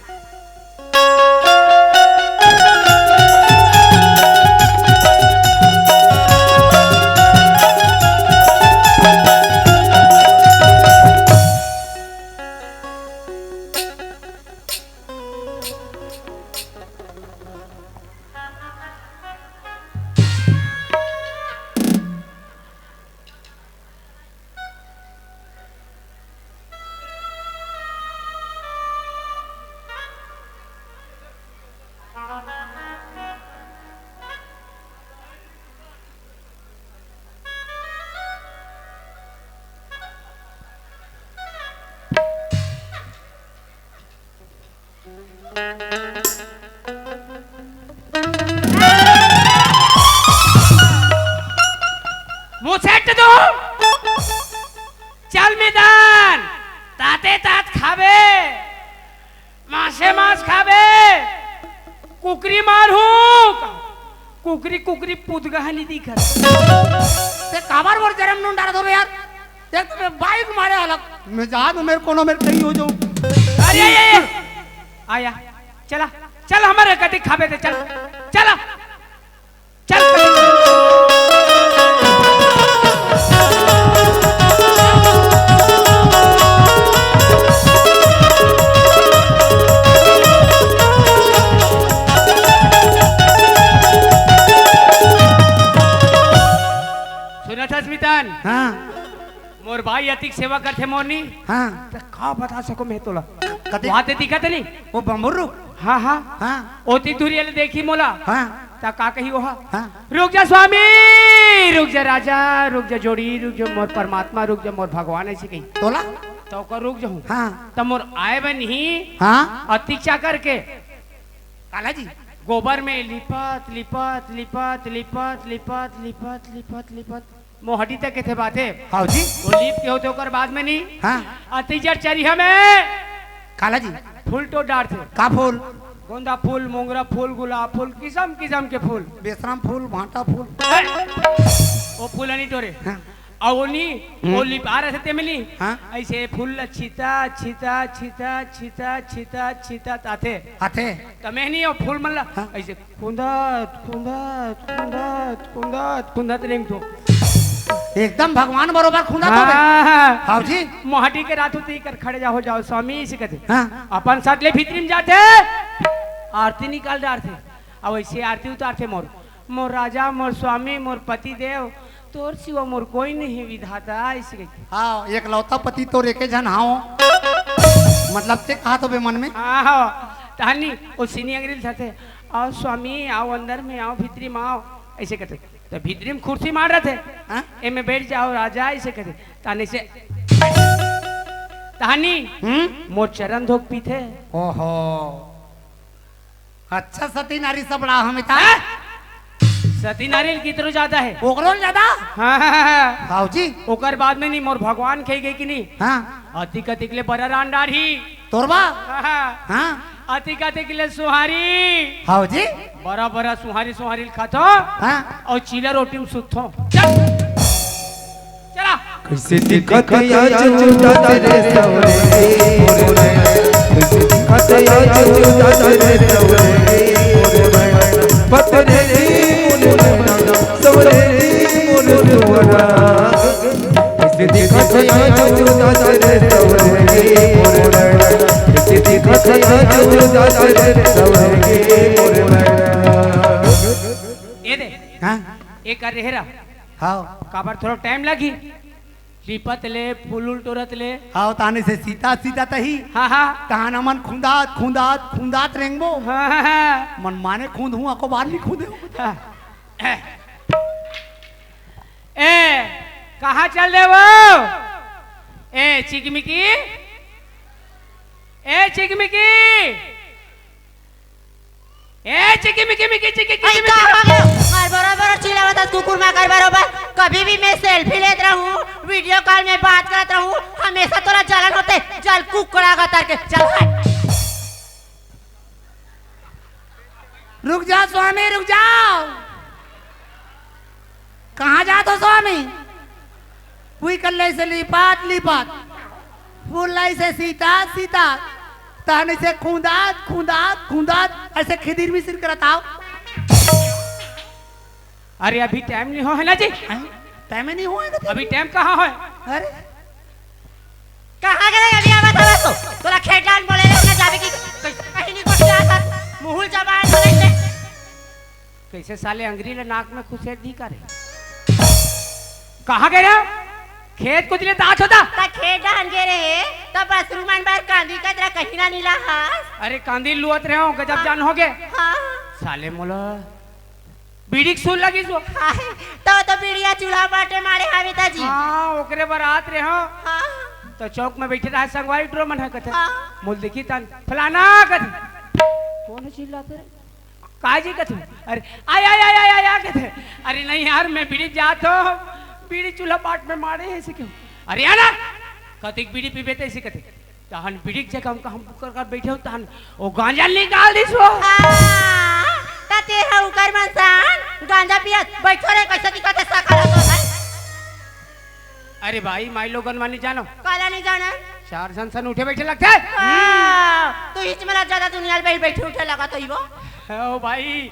मुसेट दो, चल मैदान, ताते तात खाबे, मासे मास खाबे, कुकरी मारहूं, कुकरी कुकरी पुदगा ह नहीं दिखत। ते काबर मोर जरम नून डारत होबे यार? देख तो मैं बाइक मारे हालत। मैं जा दूं, मेरे कोनो मेरे कहीं हो जाऊं। अरे, अरे, अरे। आया। चला, चल हमर कति खाबे ते, चल। चला। चल। सुनत हस मितान? हाँ। मोर भाई अतिक सेवा करथे मोर नी। हाँ। त का बता सको मैं तोला? कते? वहाँ ते दिखत नहीं? वो बम्बुर रुख? हाँ, हाँ। हाँ। ओती दूरी ले देखी मोला। हाँ। त का कही ओहा? हाँ। "रुक जा स्वामी, रुक जा राजा, रुक जा जोड़ी, रुक जा मोर परमात्मा, रुक जा मोर भगवान," ऐसे कही। तोला? त ओकर रुक जाहूँ। हाँ। त मोर आए बन ही हाँ। अतिक चा करके काला जी। गोबर में लिपत, लिपत, लिपत, लिपत, लिपत, लिपत, लिपत, लिपत, मोहटी तक के थे बाते। हाव जी। वो लीप के होते ओकर बाद में नहीं। हाँ। अतिजर चरिहा में काला जी। फूल तो डारथे। का फूल? गोंदा फूल, मोंगरा फूल, गुलाब फूल, किसम किसम के फूल। बेसरम फूल, भांटा फूल। हैं? वो फूल नहीं टोरे। हाँ। अउ वो नी, हम्म। वो लिपा रहे थे तेमे नी। हाँ। ऐसे फूल ला छीता, छीता, छीता, छीता, छीता, छीता आथे। आथे। त मैं नहीं, वो फूल मन ला हाँ। ऐसे खुंदत, खुंदत, खुंदत, खुंदत, खुंदत रेंगथों। एकदम भगवान बरोबर खुंदत होबे। हाँ। हाव जी। मोहाटी के रात होते ही कर खड़े जाओ, जाओ, स्वामी इसे कहते। हाँ। अपन साथ ले भीतरी में जाते। आरती निकाल डारथे। अब ऐसे आरती उतारथे मोर। मोर राजा, मोर स्वामी, मोर पति देव, तोर सिवा मोर कोई नहीं विधाता, ऐसे कहिथे। हाँ, एकलौता पति तोर एके झन हाव। मतलब ते कहा तो बे मन में। हाँ, हाँ। तहनी, ओ सीनी अंगरी धरथे, "आओ स्वामी, आओ अंदर में, आओ भीतरी में आओ," ऐसे कहथे। तो भीतरी में कुर्सी मार रहे थे, हाँ? "ए में बैठ जाओ राजा," ऐसे कहथे। ताने से, तहनी, हम्म? मोर चरण धोक पीथे। ओहो। अच्छा सती नारी सबड़ा हम इता। हैं? सती नारी ल कितरो ज्यादा हे। ओकरो ल ज्यादा? हाँ, हाँ, हाँ, हाँ। हाव जी। ओकर बाद में नहीं, मोर भगवान कहि गे कि नहीं? हाँ। अतिक अतिक ले बरा रान डारही। तोर बा? हाँ, हाँ। हाँ। अतिक अतिक ले सुहारी। हाव जी। बरा बरा सुहारी, सुहारी ल खाथो। हाँ। अउ चीला रोटी में सुतथो। चल। चला। कइसे दिखत हे आज उदास रे सवरे मोर नैना, कइसे दिखत हे आज उदास रे सवरे मोर नैना, पतरे रे मोर नैना, सवरे रे मोर सुअरा। कइसे दिखत हे आज उदास रे सवरे मोर नैना, कइसे दिखत हे आज उदास रे सवरे मोर नैना। ये दे। हाँ? ये कर रहे रहा। हाँ। काबर थोड़ा टाइम लगी। लिपत ले, फूल उल टोरत ले। हाव, ताने से सीता, सीता तही। हाँ, हाँ। तहान हमन खुंदात, खुंदात, खुंदात रेंगबो। हाँ, हाँ, हाँ। मन माने खुंद हूँ, अको बार नहीं खुंदे हूँ। हाँ। ए, कहाँ चल दे वो? ए, चिकमिकी। ए, चिकमिकी। ए, चिकी मिकी मिकी चिकी किकी अरे, का मिकी। हो गया? मार बरोबर चिल्लावत हस कुकुर माकर बरोबर। कभी भी मैं सेल्फी लेत रहूं, वीडियो कॉल में बात करत रहूं, हमेशा तोला जलन होथे, जल कुकड़ा गतर के, चल हट। रुक जाव स्वामी, रुक जाव। कहाँ जात हो स्वामी? उही कल्ले से लिपात लिपात, फूल लाई से सीता सीता, तहन से खुंदात खुंदात खुंदात, ऐसे खिदिर मिसिर करत आव। अरे अभी टाइम नहीं हो है ना जी? हैं? टाइम ही नहीं हुआ है कथे? अभी टाइम कहाँ है? अरे कहाँ गए अभी? आवा था तो तोला खेत डाल बोले ना जावे की, कहीं नहीं कुछ जाता, मुहुल जबान बोले से। कैसे साले अंगरी ले नाक में खुसेर दी करे? कहाँ गए रहे? खेत कुछ ले तात होता। त खेत डाहन गे रहे, त बसरू मन बर कांदी कचरा कहीं ना नीला हस। अरे कांदी लुअत रहे हो, गजब हाँ। जान हो गए। हाँ। साले मोला बीड़ी के सूल लगी सो। हाय, तो, तो बीड़िया चूल्हा बाटे मारे हावे ता जी। हाँ, ओकरे बर आत रहे हो। हाँ। तो चौक में बैठे रहा संगवारी ड्रो मन है कथे। हाँ। मोल देखी तन फलाना कथे। कौन है चिल्लाते रे? का जी कथू? अरे, आय, आय, आय, आय, आय, आय, कथे। अरे नहीं यार, मैं बीड़ी जात हो, बीड़ी चूल्हा पाट में मारे है, ऐसे क्यों? अरे आना, कतिक बीड़ी पीबे ते ऐसे कथे। तहन बीड़ी के जगह हमका हम कर, कर बैठे हो, तहन वो गांजा निकाल दिस वो। हाँ, त ते ह उकर मन सान, गांजा पियत, बैठो रे, कैसे दिखत है सखा लगो है? अरे भाई, माई लोगन मन नहीं जानो। काला नहीं जाना? चार झन सन उठे बैठे लगथे। हाँ, तो इच मला ज्यादा दुनिया में बैठे उठे लगा तो ही वो। ओ भाई,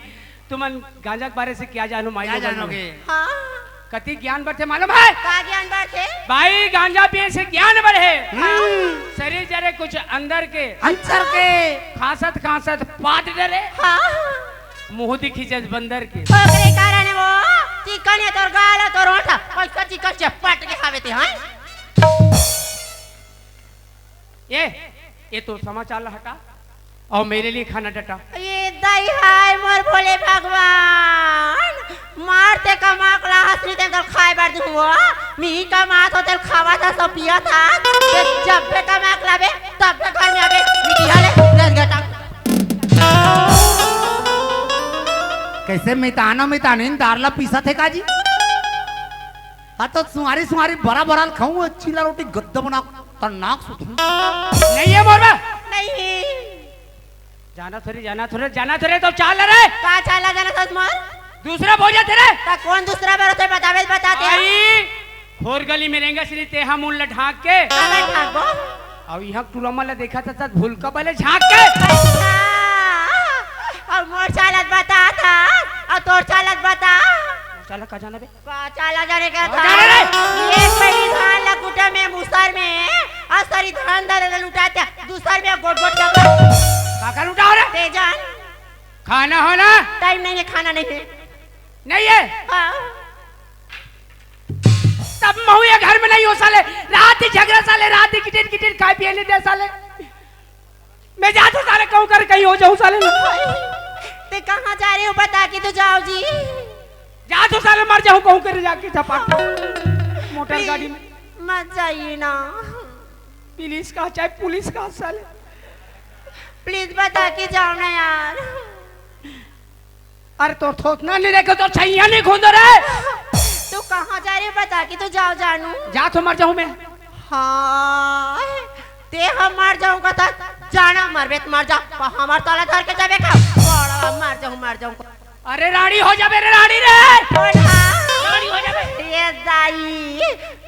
तुमन गांजा के बारे से क्या जानो माई क्या लोगन जानोगे? मन? हाँ। कति ज्ञान बढ़थे मालूम है? का ज्ञान बढ़थे? भाई, गांजा पिए से ज्ञान बढ़े। हाँ। शरीर जरे कुछ अंदर के। अंदर के। खांसत खांसत पाद डरे। हाँ। मुंह दिखी जस बंदर के। ओकरे कारण वो चिकन है तोर गाल, तोर ओंठ, कैसा चिकन चपट के खावे ते, हाँ? ये, ये तो समाचार ला हटा और मेरे लिए खाना डटा। ये दाई हाय मोर भोले भगवान, मार ते कमाक ला हसनी ते कल खाए बर दूंगा। मी कमात हो तेल खावा था, सब पिया था। ते जब पे कमाक लाबे, तब पे घर में आबे, मिटिया ले, रस गटा। कैसे मितानो मितानिन दार ला पीसा थे काजी? हाँ, तो सुहारी, सुहारी, बरा, बरा ल खाऊं, चीला रोटी गद्दा बना, त नाक सुथूं। नहीं है मोर में। नहीं। जाना थोड़ी, जाना थोड़ी, जाना थोड़ी, तो चाल रे। का चाला जाना सस मोर? दूसरा भोजा थे रे। त कौन दूसरा बार होते बतावे, बता दे। आई, खोर गली में रेंगा सिरी ते हम उन ल ढांक के। का ढांकबो? अब यहाँ टूरा मन ला देखा था, तब भूल का पहले झांक के। अच्छा, अब मोर चालत बता था, अब तोर चालत बता। चाला का जाना बे? का चाला जाने का था? जाने रे। एक पहली धान ला कुटा में मुसर में, आ सारी धान दारे ला लुटाते, दूसर में गोट गोट का। काका लुटा हो रे? ते जान। खाना हो ना? टाइम नहीं है, खाना नहीं है। नहीं है? हाँ। तब महू ये घर में नहीं हो साले, रात ही झगड़ा साले, रात ही किटिन किटिन खाए पिए नहीं दे साले। मैं जात हूँ साले, कहूँ कर कहीं हो जाऊँ साले। ते कहाँ जा रहे हो बता के तो जाओ जी। जात हूँ साले, मर जाऊँ कहूँ कर जाके झपाट मोटर गाड़ी में। मत जाइए ना। पुलिस का, चाहे पुलिस का साले। प्लीज बता के जाओ ना यार। अरे तोर थोथना नहीं देखे, तोर छैया नहीं खोंदो रे। तू कहाँ जा रही बता के तू जाव जानू। जा तो मर जाहूँ मैं। हाँ, ते हम मर जाहूँ का त जाना मरबे त मर जा, पर हमर तला धर के जाबे का? बड़ा मर जाहूँ, मर जाहूँ। अरे रानी हो जाबे रे रानी रे। कौन हा? रानी हो जाबे। ये दाई,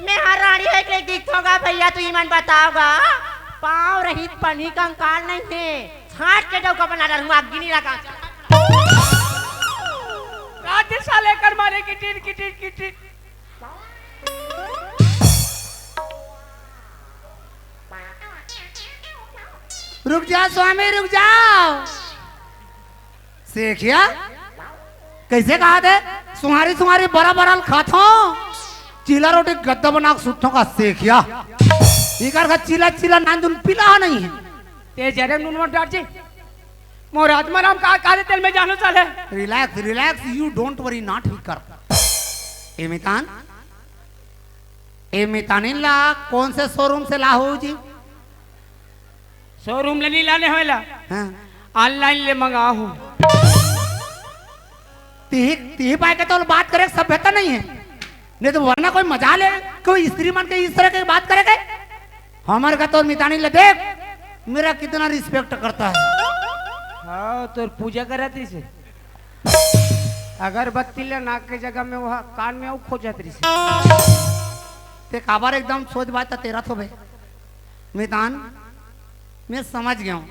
मैं हा रानी होय के दिखथों गा भैया, तू इमन बताव गा। पाँव रहित पनही कंकाल नहीं हे। छाट के डौका बना डालूंगा, आग नहीं लगा। रात साले कर मारे किटिर, किटिर, किटिर। रुक जाव स्वामी, रुक जाव। सेखिया, कइसे कहाथे? सुहारी सुहारी बरा बरा ल खाथों, चीला रोटी गद्दा बना के सुतथों का सेखिया। इकर का चीला चीला नान दुन पीला नहीं हे। ते जरे नून मत डार जी। मोर आत्मा राम का, का दे तेल में जानो साले। Relax, relax, you don't worry, not फिकर। ए मितान, ए मितानिन ला कौन से showroom से लाहू जी? Showroom ले नहीं लाने होएला। हाँ। Online ले मंगाहूँ। तिही, तिही पाए के तो बात करे सभ्यता नहीं हे। नहीं तो वरना कोई मजा ले, कोई स्त्री मन के इस तरह के बात करे के? हमर का तोर मितानी ले देख, मेरा कितना respect करता है। हाँ, तोर पूजा करत रहिसे। अगरबत्ती ले नाक के जगह में वह कान में अउ खोजत रहिसे। ते काबर एकदम सोच बात तेरा थो बे। मितान, मैं समझ गया हूँ।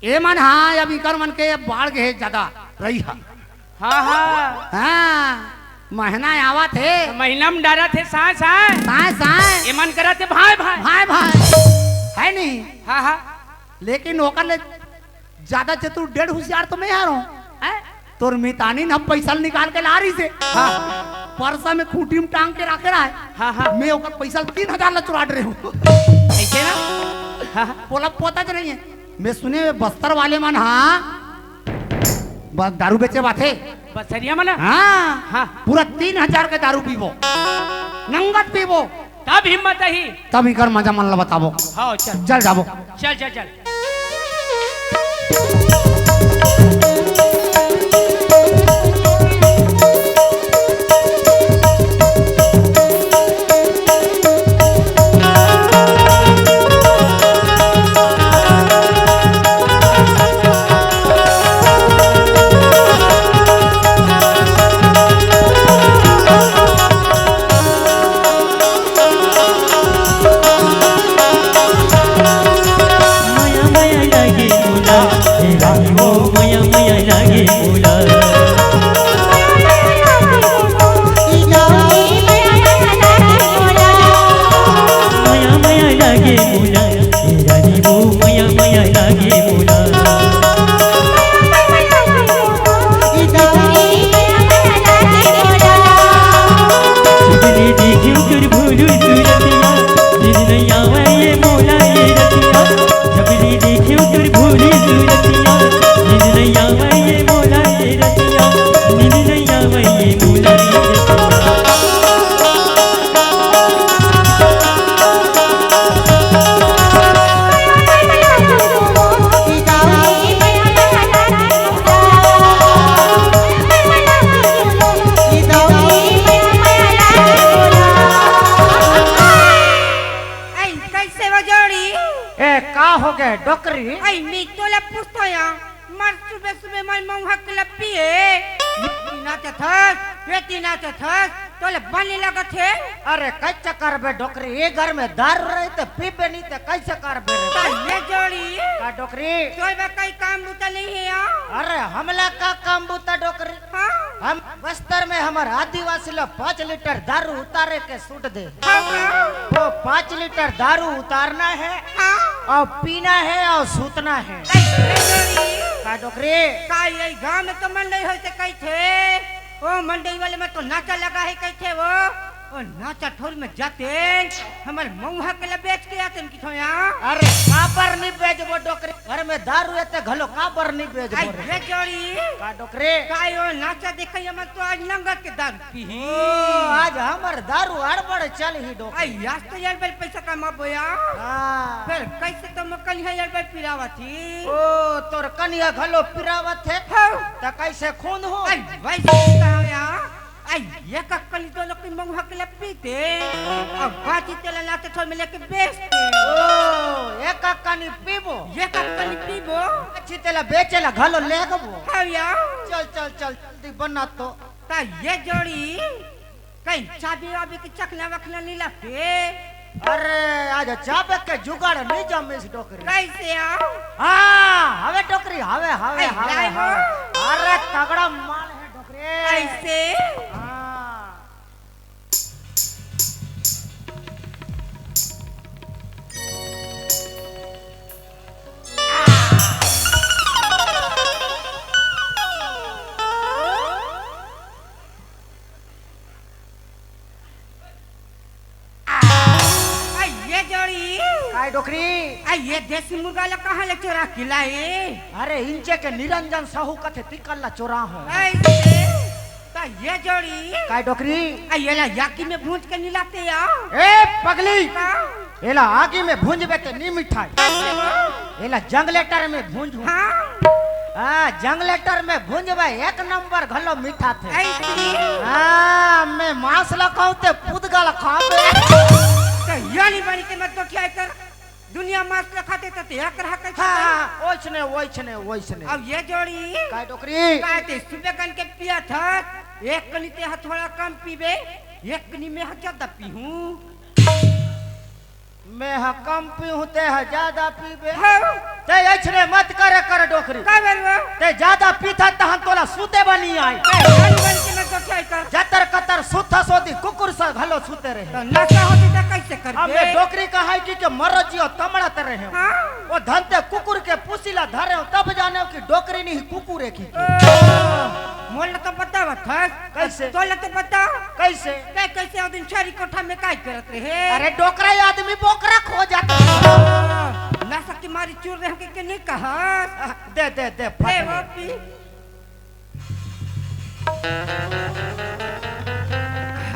ए मन, हाँ, अब इकर मन के बाढ़ गे हे ज्यादा रही हा। हाँ, हाँ। हाँ, महीना आवत हे। महीना में डारत हे साँय, साँय। साँय, साँय। ए मन करत हे भाँय, भाँय। भाँय, भाँय। है नहीं? हाँ, हाँ। लेकिन ओकर ले ज्यादा चतुर डेढ़ होशियार तो मैं हारों। हैं? तोर मितानी न पैसा ल निकाल के ला रहिसे। हाँ। पर्सा में खूंटी में टांग के राखे रहा है। हाँ, हाँ। मैं ओकर पैसा ल तीन हजार ला चुरा डरे हूँ। ऐसे ना? हाँ, हाँ। बोला पोता तो नहीं है। मैं सुने बस्तर वाले मन, हाँ, ब-, दारू बेचे बात है। बसरिया मन? हाँ। हाँ। पूरा तीन हजार के दारू पीबो, नंगत पीबो। तब हिम्मत आही। तब इकर मजा मन ला बताबो। हाँ, चल। चल जाबो। चल, चल, चल। मया मया लागे मोला, हे रानी वो मया मया लागे मोला। मया मया लागे मोला, हे रानी वो मया मया लागे मोला। सुगनी देखियो तोर भोलू सूरतिया, नींद नइ आवय ये मोला ये रतिया। जब नी देखियो तोर भोली सूरतिया, नींद नइ आवय ये मोला ये रतिया, नींद नइ आवय ये मोला ये रतिया। ऐ, कैसे हो जोड़ी? ए, का हो गे डोकरी? ऐ, मैं तोला पूछतो या, मर सुबह सुबह मैं मऊहा के लप्पी है। ये तीना ते थस, ये तीना ते थस, तोले बने लगत है। अरे, कैसे करबे डोकरी? ये घर में दारू रही ते पीबे नहीं ते कैसे करबे रे? तो ये जोड़ी। का डोकरी? तोय बा कई काम बूता नहीं है या? अरे, हमला का काम बूता डोकरी? हाँ। हम बस्तर में हमर आदिवासी लोग पाँच लीटर दारू उतारे के छूट दे। हाँ, हाँ। वो पाँच लीटर दारू उतारना है हाँ। और पीना है और सूतना है। ऐ, ऐ, का डोकरी? का ये गांव में तो मंडई होय ते कहिथे? ओ मंडई वाले में तो नाचा लगा है कहिथे वो। ओ नाचा ठोर में जाते, हमर मउहा के ला बेच के आते न किथो यहाँ। अरे काबर नहीं बेचबो डोकरी, घर में दारू एते घलो काबर नहीं बेचबो अई रे? ये जोड़ी। का डोकरी? का यो नाचा देखई हमन तो आज नंगत के दारू पीही। ओ, आज हमर दारू अड़बड़ चलही डोकरी। अई आज तो यार बेल पैसा कमाबो या। हाँ। फिर कैसे तो मैं कनिहा यार बेल पिरावत ही। ओ, तोर कनिहा घलो पिरावत हे। हाँ। त कैसे खून हो? अई वैसे कहा या। अई, एक अक्कनी दोनों की मउहा के ला पीते, अउ बाची तेला नाचा ठोर में लेके बेचते। ओ, एक अक्कनी पीबो? एक अक्कनी पीबो? अच्छी तेला बेचे ला घलो लेगबो। हाँ या। चल, चल, चल, जल्दी बना तो। ता ये जोड़ी, कहीं चाबी वाबी की चखना वखना नहीं लगते? अरे, आज चाबे के जुगाड़ नहीं जमीस डोकरी। कैसे आओ? हाँ, हवे डोकरी, हवे, हवे, अई, हवे, लाए हवे। हो। अरे, तगड़ा माल है डोकरी। कैसे? हाँ। अई ये जोड़ी। काय डोकरी? अई ये देसी मुर्गा ला कहाँ ले चोरा के लाए? अरे इंचे के निरंजन साहू कथे तिकल ला चोरा हो। अई से, त ये जोड़ी। काय डोकरी? अई ये ला याकी में भूंज के निलाते आओ। ए पगली, का? एला आगी में भूंजबे ते नी मिठाई। कैसे हो? एला जंगलेटर में भूंजहूं। हाँ। हाँ, जंगलेटर में भूंजबे एक नंबर घलो मीठा थे। ऐसी? हाँ, मैं मांस ला खाऊं ते पुदगल खाबे। तो यानी बनी के मत तो क्या कर? दुनिया मांस ला खाते तो ते एक रहा कैसे हाँ, बनी? ओइसने, ओइसने, ओइसने। अब ये जोड़ी। काय डोकरी? काय ते सुबह कन के पिया था, एक कनी ते हा थोड़ा कम पीबे, एक कनी में हा ज्यादा पीहूं। मैं ह कम पीहूं, ते ह ज्यादा पीबे। हाँ। ते अइसने मत करे कर डोकरी। का बोलबो? ते ज्यादा पीथा तहन तोला सुते बनी आई। ए, बन बन के मैं तो क्या कर? जतर कतर सुथा सोदी कुकुर सा घलो सुते रहे। तो नशा होती तो कैसे कर अब दे? मैं डोकरी कहाई कि के मर जियो तमड़त रहे हो। हाँ। वो धनते कुकुर के पुसीला धरे हो तब जाने हो कि डोकरी नहीं कुकुर है की। ओ, मोला तो बतावत हस। कैसे? तोला तो बताओ। कैसे? ते कैसे ओ दिन छारी कोठा में काय करत रहे? अरे डोकरा आदमी बोकरा खो जाता। नशा की मारी चूर रहे के, के नहीं कहा। दे, दे, दे, फट दे दे। वो पी।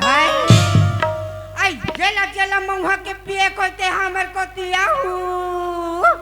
हाय। आई जेला जेला मउहा के पिए कोई ते हमर को दिया हूँ।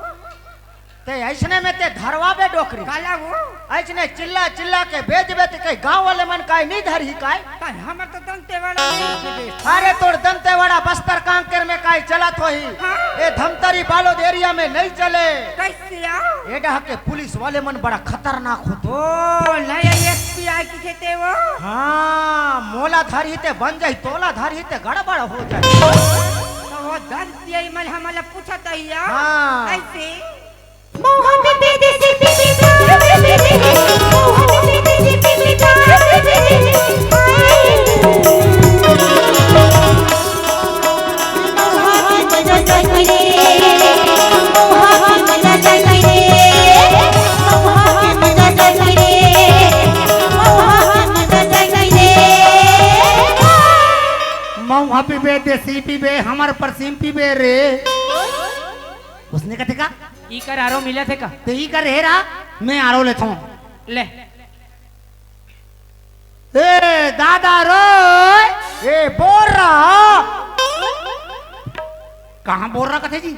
ते अइसने में ते धरवाबे डोकरी। काला वो? अइसने चिल्ला चिल्ला के बेचबे ते कई गांव वाले मन काय नहीं धरही काय? त हमर तो दंतेवाड़ा नहीं बेचबे। अरे तोर दंतेवाड़ा बस्तर कांकेर में काय चलत होही? हाँ। ए धमतरी बालोद एरिया में नहीं चले। कैसे आओ? ए डहा के पुलिस वाले मन बड़ा खतरनाक होथे। ओ, नया एसपी आय किथे ते वो? हाँ, मोला धरही ते बन जाही, तोला धरही ते गड़बड़ हो जाही। तो वो दंतिया मन हमला पूछत ही या? हाँ। कैसे? मउहा पीबे, देसी पीबे, हमर परसीम पीबे रे। उसने कथे का? ई कर आरो मिलत हे का? ते ई कर हेरा, मैं आरो लेथों। ले। ए, दादा रो। ए, बोर्रा। कहाँ बोर्रा कथे जी?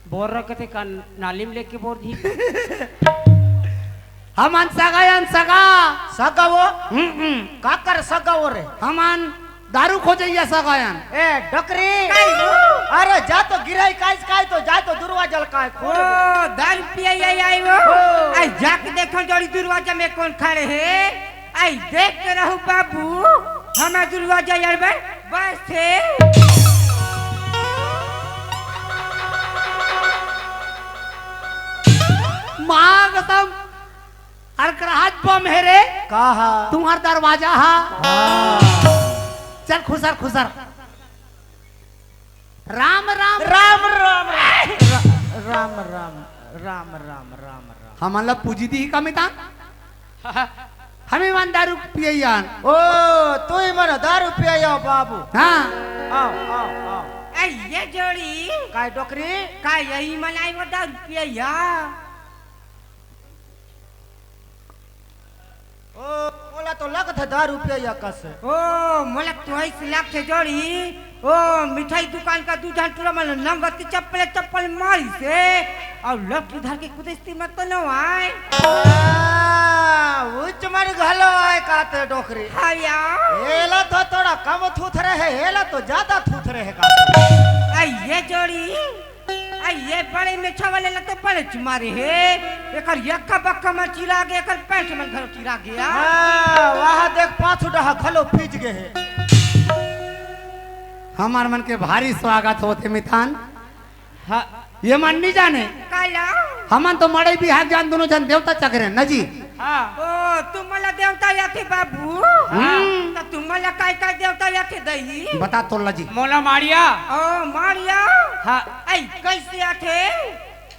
बोर्रा कथे का नाली में लेके बोर दी। हमन सगा अन सगा। सगा वो? हम्म, हम्म। काकर सगा वो रे? हमन दारू खोजइया सगायन। ए, डकरी। काई हो? अरे, जा तो गिरही काइस काय तो, जा तो दुरवाजा ल काय ओ, खोल। दारू पिए आई, आई वो। ओ। आई जाके देखो जोड़ी दुरवाजा में कौन खड़े हे। आई देख के रहू बाबू, हमार दुरवाजा यार बे, बस हे। माँ कसम, अरे कराहत बम हे रे। का हा? तुम्हार दरवाजा हा। हाँ। चल खुसर, खुसर। राम, राम। राम, राम, राम। रा-, राम, राम, राम, राम, राम, राम। हमन ला पूजी दी का मितान? हमी मन दारू पियइया। ओ, तुही मन दारू पियइया बाबू। हाँ। आव, आव, आव। ए, ये जोड़ी। काय डोकरी? काय यही मन आय वो दारू पियइया? ओ, मोला तो लगथे दारू पियइया कस। ओ, मोला तो ऐसे लगथे जोड़ी। ओ, मिठाई दुकान का दू झन टूरा मन नंगत के चप्पल चप्पल मारिस हे, अउ लकड़ी धर के कुदेस्ती मत तो न आय। आ, उच मन घलो आय काते डोकरी। हाँ या। एला तो थोड़ा कम थूथरे हे, एला तो ज्यादा थूथरे हे काते। आ, ये जोड़ी, आ, ये बड़े मेछा वाले ला तो बड़े चुमारे हे, एकर यक्का बक्का मन चिरा गे, एकर पैंट मन घलो चिरा गे। हाँ, वहाँ देख पाछू डहा घलो फीज गे हे। हमर मन के भारी स्वागत होथे मितान। हाँ। ये मन नहीं जाने। काला? हमन तो मड़ई बिहाग जान दोनों झन देवता चकरे न जी। हाँ। ओ, तुम मला देवता याथे बाबू। हम्म। तो तुम मला काय काय देवता याथे दही? बता तोला जी। मोला मारिया। ओ, मारिया। हाँ। ऐ, कैसे आथे?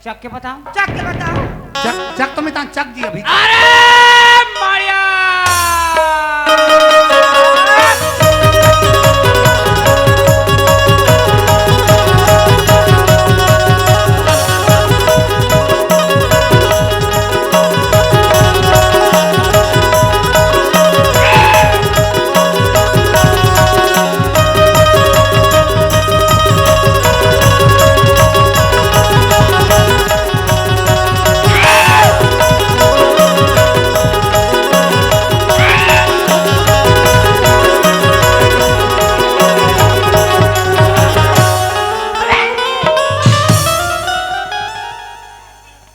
चक के बताओ। चक के बताओ। चक, चक तो मितान चक जी अभी। अरे मारिया!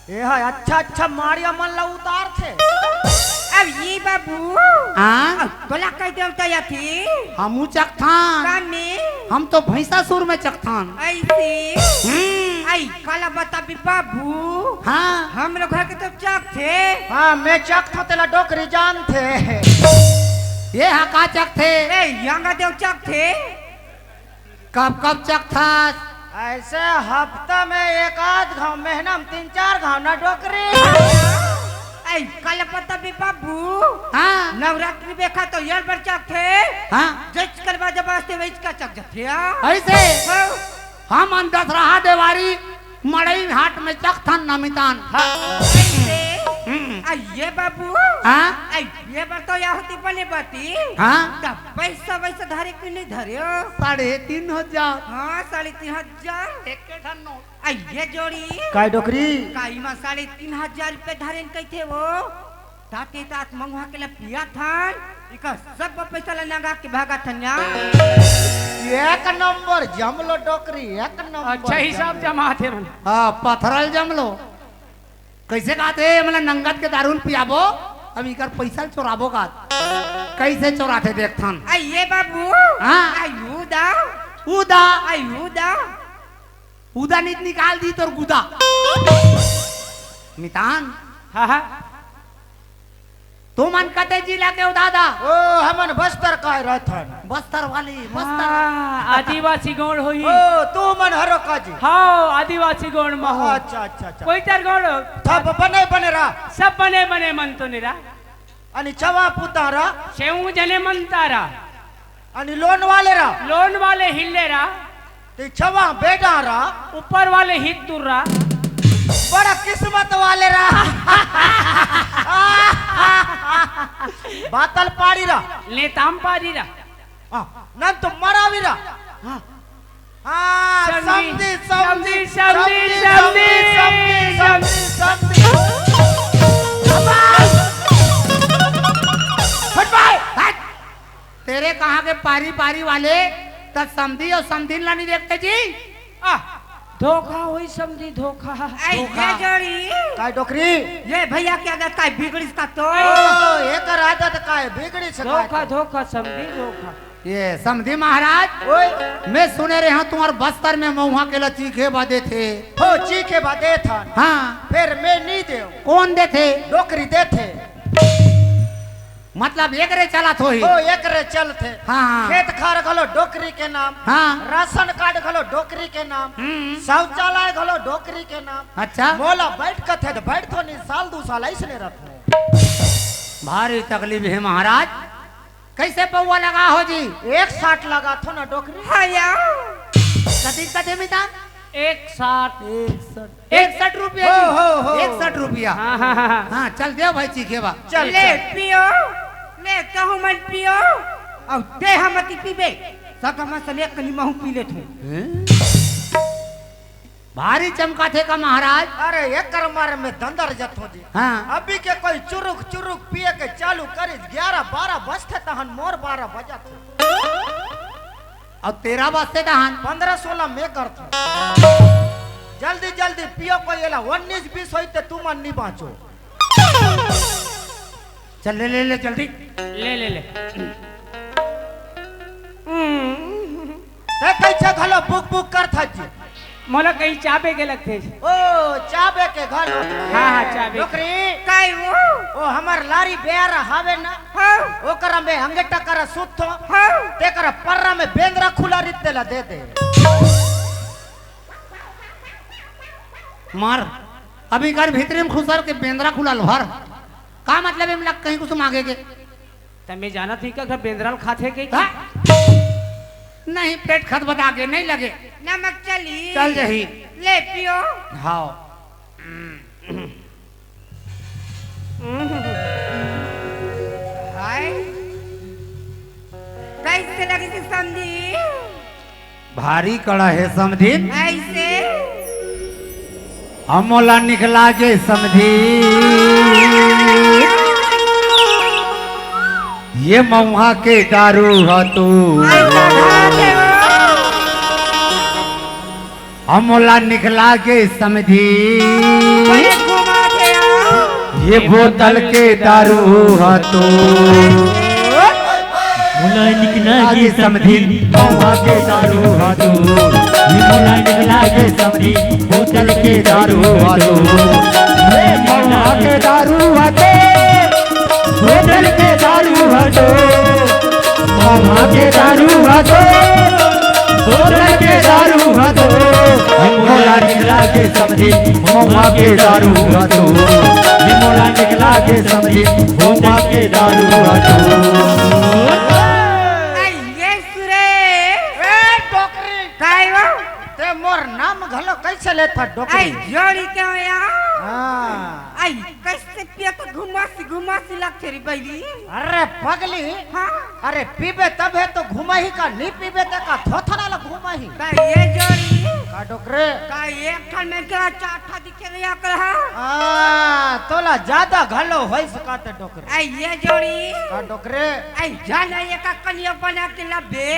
ए हा अच्छा अच्छा माड़िया मन ला उतारथे। अब ये बाबू। हाँ? अब तोला कह देवता याथे। हमू चकथन। का में? हम तो भैंसासुर में चकथन। ऐसे? हम्म। आई काला बताबी बाबू। हाँ। हमरो घर के तो चकथे। हाँ, मैं चकथों तेला डोकरी जानथे। ये हा का चकथे? ए, यंगा देव चकथे। कब कब चकथस? ऐसे हफ्ता में एक आध घाव, महीना में तीन चार घाव ना डोकरी। ऐ काला बताबी बाबू। हाँ। नवरात्रि बेखा तो यर बर चकथे। हाँ। जैच करवा जब आस्ते वैच का चक जथे। ऐसे? हाँ। हमन दसरहा देवारी मड़ई हाट में चकथन नमितान। हाँ। ऐसे? हम्म। आ ये बाबू। हाँ? आ ये बार तो या होती बने बाती। हाँ? तब पैसा वैसा धरे कि नहीं धरे हो? साढ़े तीन हजार। हाँ, साढ़े तीन हजार। एक के ठन नोट। आ ये जोड़ी। काय डोकरी? काई मा साढ़े तीन हजार रुपये धरे न कहते वो? ताते तात मंगवा के ला पिया थन, इका सब पैसा ला नंगा के भागा थन या। एक नंबर जमलो डोकरी, एक नंबर अच्छा हिसाब जमलो। जमा थे मन। हाँ, पथरल जमलो। कैसे कहते, मतलब नंगत के दारून पियाबो, अब इकर पैसा चोराबो का। कैसे चोराथे देखथन। आ ये बाबू, हाँ। आ यू दा। ऊ दा। आ यू दा। उदा नित निकाल दी तोर गुदा। मितान। हाँ, हाँ। तुमन कते जिला के हो दादा? ओ, हमन बस्तर का रहथन। बस्तर वाली, बस्तर। हाँ, आदिवासी गोंड़ होही। ओ, तुमन हरो का जी? हाँ, आदिवासी गोंड़ मा हो। अच्छा, अच्छा, अच्छा। कोई तर गोंड़? सब बने, बने रहा। सब बने, बने मन तो निरा। अनि चवा पुतारा। सेऊ जने मंतारा। अनि लोन वाले रा। लोन वाले हिल्ले रा। ते छवा बेटा रा। ऊपर वाले हित तुर रा। बड़ा किस्मत वाले रा। बातल पाड़ी रा। लेताम पाड़ी रा। हाँ, नन तो मरावी रा। हाँ। हाँ, समधी, समधी, समधी, समधी, समधी, समधी, समधी, समधी। हट भाई। हट। तेरे कहाँ के पारी पारी वाले, त समधी अउ समधिन ला नहीं देखते जी? आ, धोखा होई समधी, धोखा। ऐ, धोखा। ये जोड़ी। काय डोकरी? ये भैया के आदत काय बिगड़िस का तो? ओ, एकर आदत काय बिगड़िस का धोखा, तो? धोखा समधी, धोखा। ये समधी महाराज, ओए। मैं सुने रहे हूँ तुम्हार बस्तर में महुआ के ला चीखे बा देथे। हो, चीखे बा देथन। हाँ। फेर मैं नी देव। कोन देथे? डोकरी देथे। मतलब एकरे चलत होही। हो, एकरे चलथे। हाँ, हाँ। खेत खार घलो डोकरी के नाम। हाँ। राशन कार्ड घलो डोकरी के नाम। हम्म। शौचालय घलो डोकरी के नाम। अच्छा। मोला बैठ कथे त बैठथों नी, साल दू साल अइसने रथों। भारी तकलीफ हे महाराज। कइसे पउवा लगा हो जी? एक साठ लगाथों ना डोकरी। हाँ या। कतिक कथे मितान? एक साठ। एक साठ। एक साठ रुपया हो, जी। हो, हो। एक साठ रुपया। हाँ, हाँ, हाँ, हाँ। हाँ, चल देव भाई, चीखे बा। चल, ले, चल। पियो। ले, कहूँ मन पियो। अब ते हम अति पीबे। सक हम सने कनी महू पी लेथों। हैं? भारी चमकाथे का महाराज? अरे, एकर मारे में दंदर जथों जी। हाँ। अभी के कोई चुरुक चुरुक पिए के चालू करिस, ग्यारह बारह बजथे तहन मोर बारह बजत हे। अउ तेरा बजथे तहन? पन्द्रह सोलह में करथों। जल्दी जल्दी पियो, कोई एला उन्नीस बीस होई ते तुमन नी बाँचो। चल ले, ले, ले, जल्दी। ले, ले, ले। ते कइसे घलो बुक बुक करथस जी? मोला कहीं चाबे के लगथे। ओ, चाबे के घलो। हाँ, हाँ, चाबे के। डोकरी। काय वो? ओ, हमर लारी बेरा हावे ना? हाँ। ओकरा में अंगे टकरा सुतथों। हाँ। तेकरा पर्रा में बेंदरा खुला रिहिस तेला दे दे। मार, अभी कर भीतरी में खुसर के बेंदरा खुला ल भर। का मतलब हे, एमला कहीं कुछ मांगे के? त मैं जानत हूँ का बेंदरा ल खाथे के? हाँ? नहीं, पेट खदबदा के नहीं लगे। नमक चली। चल जही। ले पियो। हाँ। हाय। कइसे लगिस समधी? भारी कड़ा हे समधिन। अइसे? अमोला निकला गे समधिन। ये मउहा के दारू ह तो। अइसा घात हे वो। अमोला निकला गे समधिन। ये बोतल के दारू ह तो। मोला निकला गे समधिन, मउहा के दारू ह तो। ये मोला निकला गे समधिन, बोतल के दारू ह तो। ये मउहा के दारू ह तो। बोतल के दारू ह तो। मउहा के दारू ह तो। बोतल के दारू ह तो। मोला निकला गे समधिन, मउहा के दारू ह तो। मोला निकला गे समधिन, मउहा के दारू ह तो। अइये सुरेश। ए, डोकरी। काय वो? ते मोर नाम घलो कइसे लेथस डोकरी? अइ जोड़ी के हो या? हाँ। अइ कइसे पियत घुमासी घुमासी लगथे रे बइरी। अरे पगली। हाँ। अरे पीबे तभे तो घुमाही का, नी पीबे ते का थोथना ला घुमाही। त ये जोड़ी। का डोकरे? का एक ठन में के चार ठा दिखे नहीं आकर हा? आ, तोला ज्यादा घलो होई सकत हे डोकरे। अइ ये जोड़ी। का डोकरे? अइ जाना ये का कनिया बना के ला बे।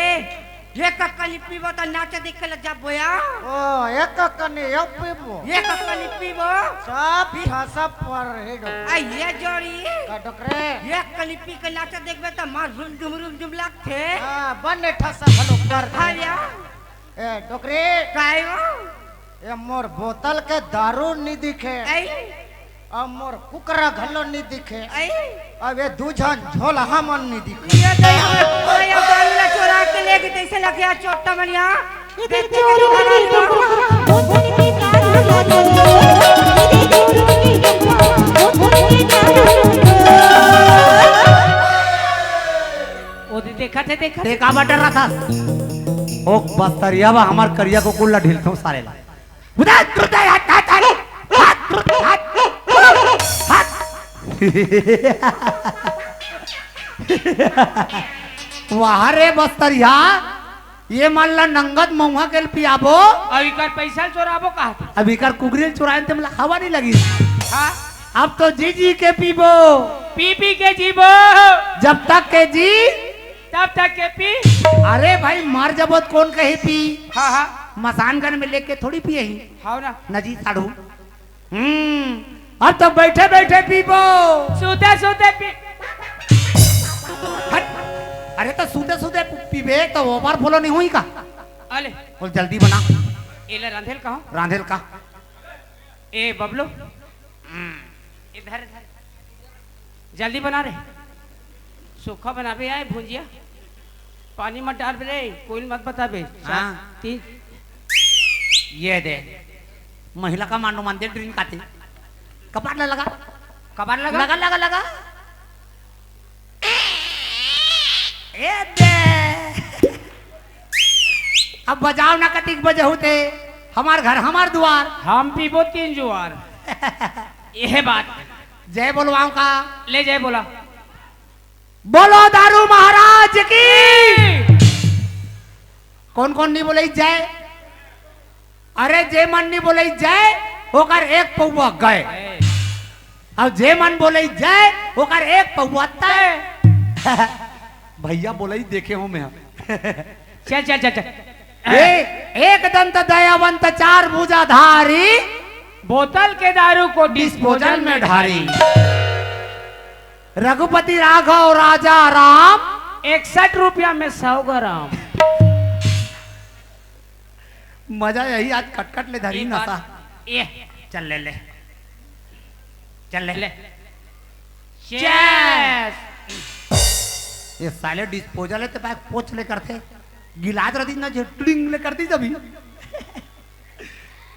एक कनी पीबो त नाचे देखे ल जाबो या। ओ, एक कनी यो पीबो। एक कनी पीबो। सब ठसा पर हे डोकरे। आ ये जोड़ी। का डोकरे? एक कनी पी के नाचे देखबे त मार रुमझुम रुमझुम लागथे। हाँ, बने ठसा घलो कर। हाँ या। ए, डोकरे। काय हो? ए मोर बोतल के दारू नी दिखे। अई। अब मोर कुकरा घलो नी दिखे। अई। अब ये दू झन झोलहा मन नी दिखे। ये दे हमर कुकरा या दारू ला चोरा के ले गे तइसे लगे आ चोट्टा मनिया। इधर चोरी नहीं करना, बोतल के दारू ला दो। इधर चोरी नहीं करना, बोतल के दारू ला दो। ओ दे देखत हे, देखत हे। ते का बटर रहा था? ओ बस्तरिया बा हमर करिया कुकुर ला ढिलथों सारे ला। उधर, उधर, हट, हट, हट, हट, हट, हट। वाह रे बस्तरिया, ये मन ला नंगत मउहा के ल पियाबो। अब इकर पैसा ल चोराबो का? अब इकर कुकरी ल चोराए ते मोला हवा नहीं लगी। हाँ। अब तो जी जी के पीबो। पी पी के जीबो। जब तक के जी तब तक के पी। अरे भाई, मर जबो त कोन कही पी? हाँ, हाँ। मसान घर में लेके थोड़ी पिए ही। हाँ ना। नजी साढ़ू। हम्म, अब तो बैठे बैठे पीबो। सूते सूते पी। हट। अरे तो सूते सूते पीबे तो overflow नहीं होई का? अले। बोल जल्दी बना। एला रांधेल कहाँ? रांधेल का? ए बबलू। हम्म। इधर, इधर। जल्दी बना रे। सूखा बनाबे आए भुंजिया। पानी मत डालबे रे, कोई मत बताबे। हाँ। तीन। ये दे। महिला का मांडो मान दे ड्रिंक आती। कपाट ला लगा। कपाट लगा? लगा, लगा, लगा। ए दे। अब बजाव ना, कतिक बजहू ते। हमार घर, हमार दुआर। हम पीबो तीन जुआर। यह बात। जय बोलवाऊं का? ले जय बोला। बोलो दारू महाराज की। कौन कौन नहीं बोले जय? अरे, जे मन नहीं बोले जय, ओकर एक पौवा गए। ए। और जे मन बोले जय, ओकर एक पौवा तय। भैया बोले ही देखे हूं मैं। चल, चल, चल, चल। ए, एक दंत दयावंत चार भुजाधारी। बोतल के दारू को डिस्पोजल में ढारी। रघुपति राघव राजा राम। इकसठ रुपया में सौ ग्राम। मजा यही आज कटकट ले धरी ये नशा। बात, ये, चल ले ले, चल ले ले। Cheers। ये साले डिस्पोजल है, ते पाए पोछ ले करते, गिलास रख दी ना, जे ट्रिंग ले कर दी तभी।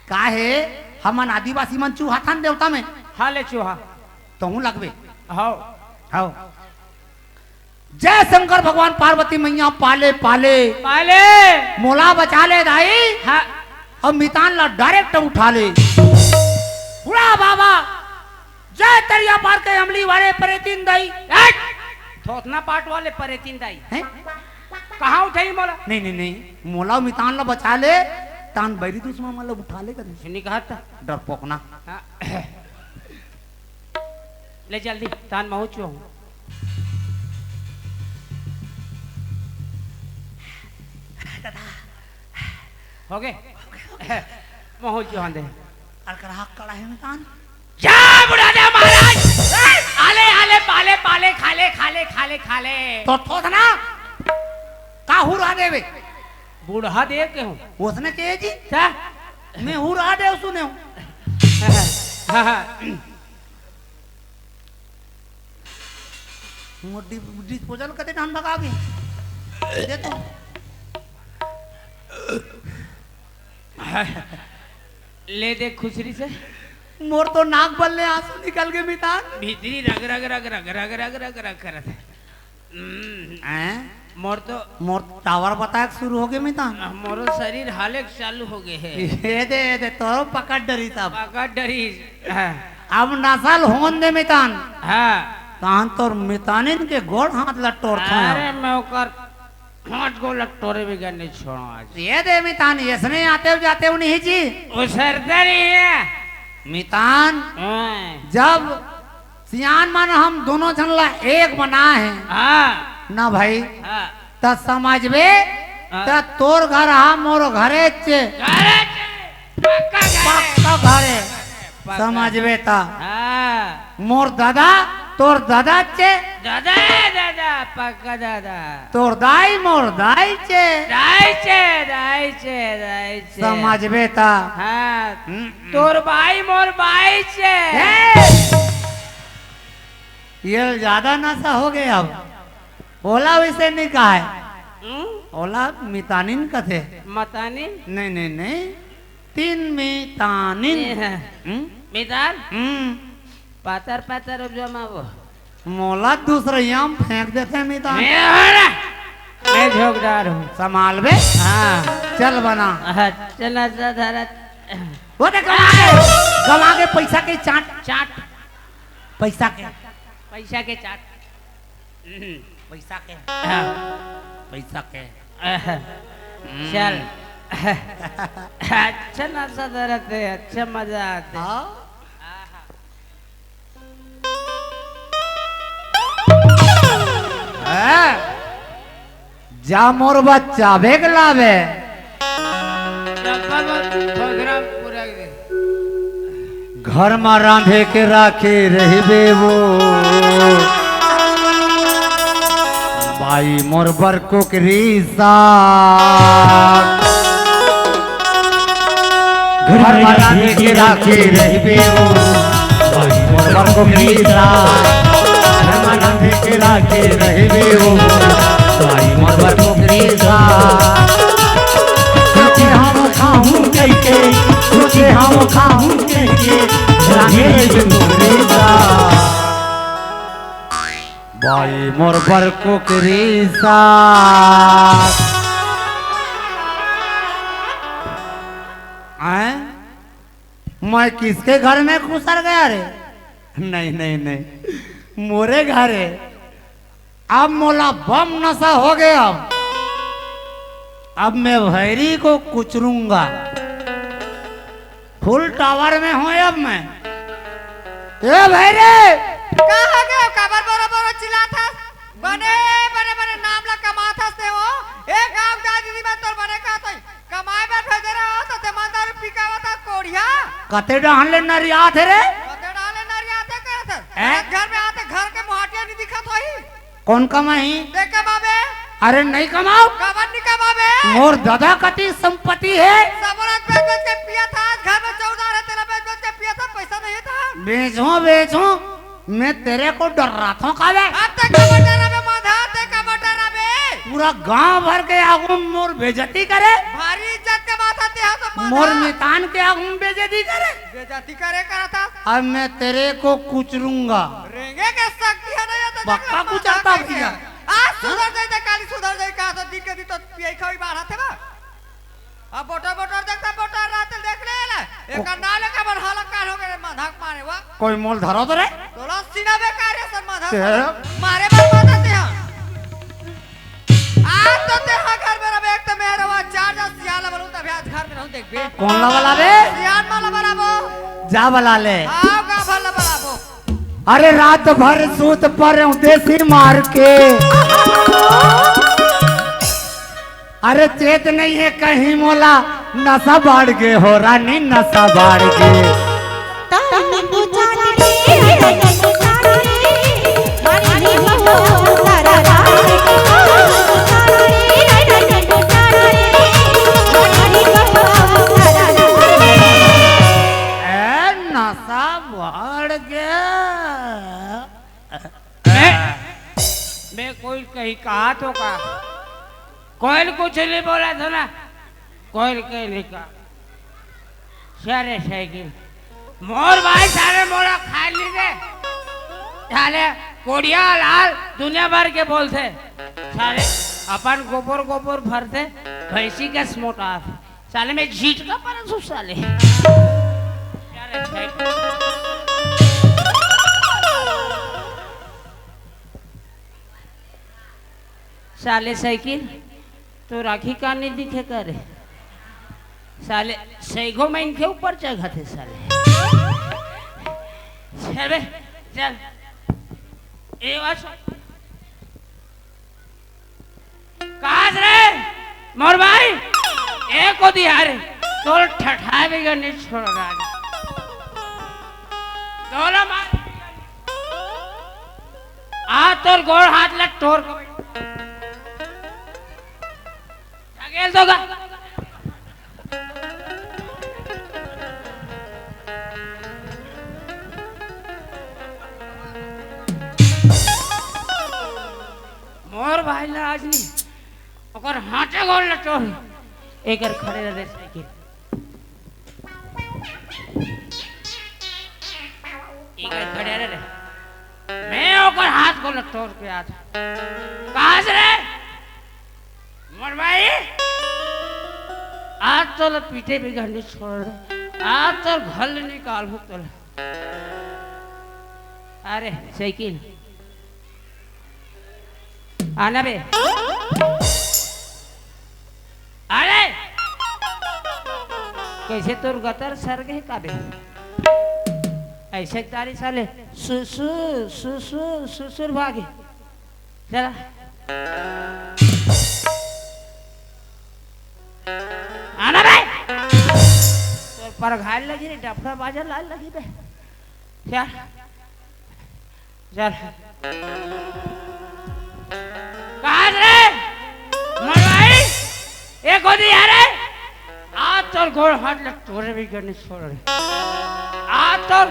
का है, हमन आदिवासी मन चूहा थान देवता में। हाँ ले चूहा। तहूँ लगबे। हाव। हाव। जय शंकर भगवान, पार्वती मैया पाले पाले। पाले। मोला बचा ले दाई। हाँ। अब मितान ला direct उठा ले। उड़ा बाबा। जय तरिया पार के अमली वाले परेतिन दाई। हट! थोथना पाट वाले परेतिन दाई। हैं? कहाँ उठाई मोला? नहीं, नहीं, नहीं। मोला मितान ला बचा ले, तान बैरी दुश्मन मन ला उठा ले कदे। सुनी कहा था? डरपोकना। हाँ। ले जल्दी, तान महू चुहूँ। हो गे? महू चुहूँ दे। अलकरहा कड़ा है मितान। जा बुढ़ा दे महाराज। आले, आले, पाले, पाले, खाले, खाले, खाले, खाले। तो थोथना। का हुरा देवे? बूढ़ा दे के हूँ। उसने के जी? क्या? मैं हुरा दे सुने हूँ। हाँ, हाँ। मोर डि-, डिस्पोजल कते ढान भगा गे। दे तो। ले दे खुसरी से। मोर तो नाक बल ले आंसू निकल गे मितान। भीतरी रग रग रग रग करत है। हम्म। हैं? मोर तो मोर टावर बताए के शुरू हो गे मितान। मोरो शरीर हाले के चालू हो गे हे। ये दे, ये दे, तोरो पकड़ डरी सब। पकड़ डरी। हाँ। अब नसल होन दे मितान। हाँ। तहान तोर मितानिन के गोड़ हाथ ला टोरथों। अरे मैं ओकर हाथ गोड़ ला टोरे बिगर नहीं छोड़ो आज। ये दे मितान, इसने आते जाते नहीं जी। उसरता नहीं है। मितान, हाँ। जब सियान मन हम दोनों झन ला एक बनाए हैं। हाँ। ना भाई, हाँ। त समझबे, हाँ। त तोर घर हा मोर घरे चे। घरे चे। पक्का घरे। पक्का घरे। पक्का। समझबे त। हाँ। मोर दादा, तोर दादा चे। दादा, दादा, पक्का दादा। तोर दाई, मोर दाई चे। दाई चे, दाई चे, दाई चे। समझबे त। हाँ। हम्म। तोर बाई मोर बाई चे। ए! ये ज्यादा नशा हो गया अब। ओला वैसे नहीं कहा है। हम्म? ओला मितानिन कथे। मतानिन? नहीं, नहीं, नहीं। तीन मितानिन। ये है। हम्म? मितान? हम्म। पातर पातर उपजमा वो। मोला दूसरे याम फेंक देते मितान। मैं हूँ ना। मैं झोंकदार हूँ। संभाल बे। हाँ। चल बना। हाँ, चल, अच्छा, धरत। वो देख, कमा के, कमा के पैसा के चाट, चाट। पैसा के। पैसा के चाट। हम्म। पैसा के। हाँ। पैसा के। हाँ। हम्म। चल। अच्छा नशा धरत है, अच्छा मजा आते। हाँ। आहा। हैं? जा मोर बच्चा, बेग लावे। डब्बा में प्रोग्राम पूरा कर दे। घर में रांधे के राखे रहिबे वो। बाई मोर बर कुकरी सा। घर में रांधे के राखे रहिबे वो, भाई मोर बर कुकरी सा। घर में रांधे के राखे रहिबे वो, भाई मोर बर कुकरी सा। सोचे हम खाहूं कहिके, सोचे हम खाहूं कहिके, रांधे रहिबे कुकरी सा। भाई मोर बर कुकरी सास। आय? मैं किसके घर में खुसर गया रे? नहीं, नहीं, नहीं, मोरे घर हे। अब मोला बम नशा हो गया। अब, अब मैं भैरी को कुचरूंगा। फुल टावर में हूँ अब मैं। ए भैरे! का हो गयो? काबर बोरो बोरो चिल्लात हस? बने, बने, बने नाम ला कमात हस ते हो। ए गाँव के दाई दीदी, मैं तोर बने कहत हई। कमाए बर भेजे रहो तो ते मन दारू पी के आवत हस, कोढ़िया। कते डहन ले नरियात हे रे? कते डहन ले नरियात हे कहत हस? हैं? घर में आते घर के मुहाटिया नहीं दिखत होही। कौन कमाही? ते कमाबे। अरे नहीं कमाओ। काबर नहीं कमाबे? मोर ददा कति संपत्ति हे। सबो ला बेच बेच के पियत हस, घर में चौदह हे, तेला बेच बेच के पियत हस, पैसा नहीं था। बेचो, बेचो, मैं तेरे को डर्राथों का बे। अब ते काबर डराबे माधा, ते काबर डराबे? पूरा गांव भर के आगू में मोर बेइज्जती करे। भारी इज्जत के बात हे, ते हा तो माधा। मोर मितान के आगू में बेइज्जती करे। बेइज्जती करे करत हस। अब मैं तेरे को कुचरूंगा। रेंगे के शक्ति हे ना, ये तो पक्का देख ला, कुचरता माधा भैया। के। आज सुधर जाई, ते काली सुधर जाई, का तो दिन के दिन तो पियई खवई बाढ़त हे बा। अब बोटर बोटर देखता, बोटर रात देख ले ले। एकर नाव लेके बन हालत काल हो गए, माधा के मारे वा। कोई मोल धरो तो रे? तोला सीना बेकार हे सर, माधा तेरा? मारे बर माधा ते हा। आज तो ते हा घर में रहे, एक तो मैं रहा चार जा सियाला बोलूं, तभी आज घर में रहूं, देखबे। कौन ला वाला बे? सियान वाला वाला वो। जा वाला ले। आओ, का भला वाला वो। अरे रात भर सूत परेंव देसी मार के। अरे चेत नहीं हे कहीं मोला, नशा बाढ़ गे हो रानी, नशा बाढ़ गे। ए, नशा बाढ़ गे। मैं, मैं कोई कहीं कहा तो का? कोई कुछ नहीं बोला था ना, कोई कहीं नहीं कहा। सारे साइकिल, मोर भाई सारे मोला खा ली दे। साले कोढ़िया लाल दुनिया भर के बोलते, सारे अपन गोबर गोबर भरते, भैंसी के मोटा। साले मैं झीट का परस हूँ साले। सारे साइकिल। साले साइकिल, तो राखी का नहीं दिखे करे? साले सैगो में इनके ऊपर चढ़त हे साले। चल बे, चल। ए वासो। कास रे, मोर भाई, ए को दिया रे, तोर ठठाए बिगर नहीं छोड़ राज। दोनों मार। आ तोर गोड़ हाथ ला टोर के बैठ। ढकेल दो गा। मोर भाई ला आज नहीं, ओकर हाथे गोड़ ला टोर। एकर खड़े रह रे साइकिल। इकर खड़े रह रे। मैं ओकर हाथ को लटोर के आज। कहाँ से रे? मोर भाई? आज तो ल पीटे भी घर नहीं छोड़ रे। आज तो घर ले निकाल हो तो ल। अरे, साइकिल। आना बे। अरे! कैसे तोर गतर सर गए का बे? ऐसे तारी साले सुसु, सुसु, सुसुर भागे। चला। आना बे। तोर पर घायल लगी रे, डफड़ा बाजा लाल लगी बे। चल। चल। कहाँ रे? मरवाई? ए गोदी आ रे? आज तोर गोड़ हाथ लग तोरे भी करने छोड़ रे। आज तोर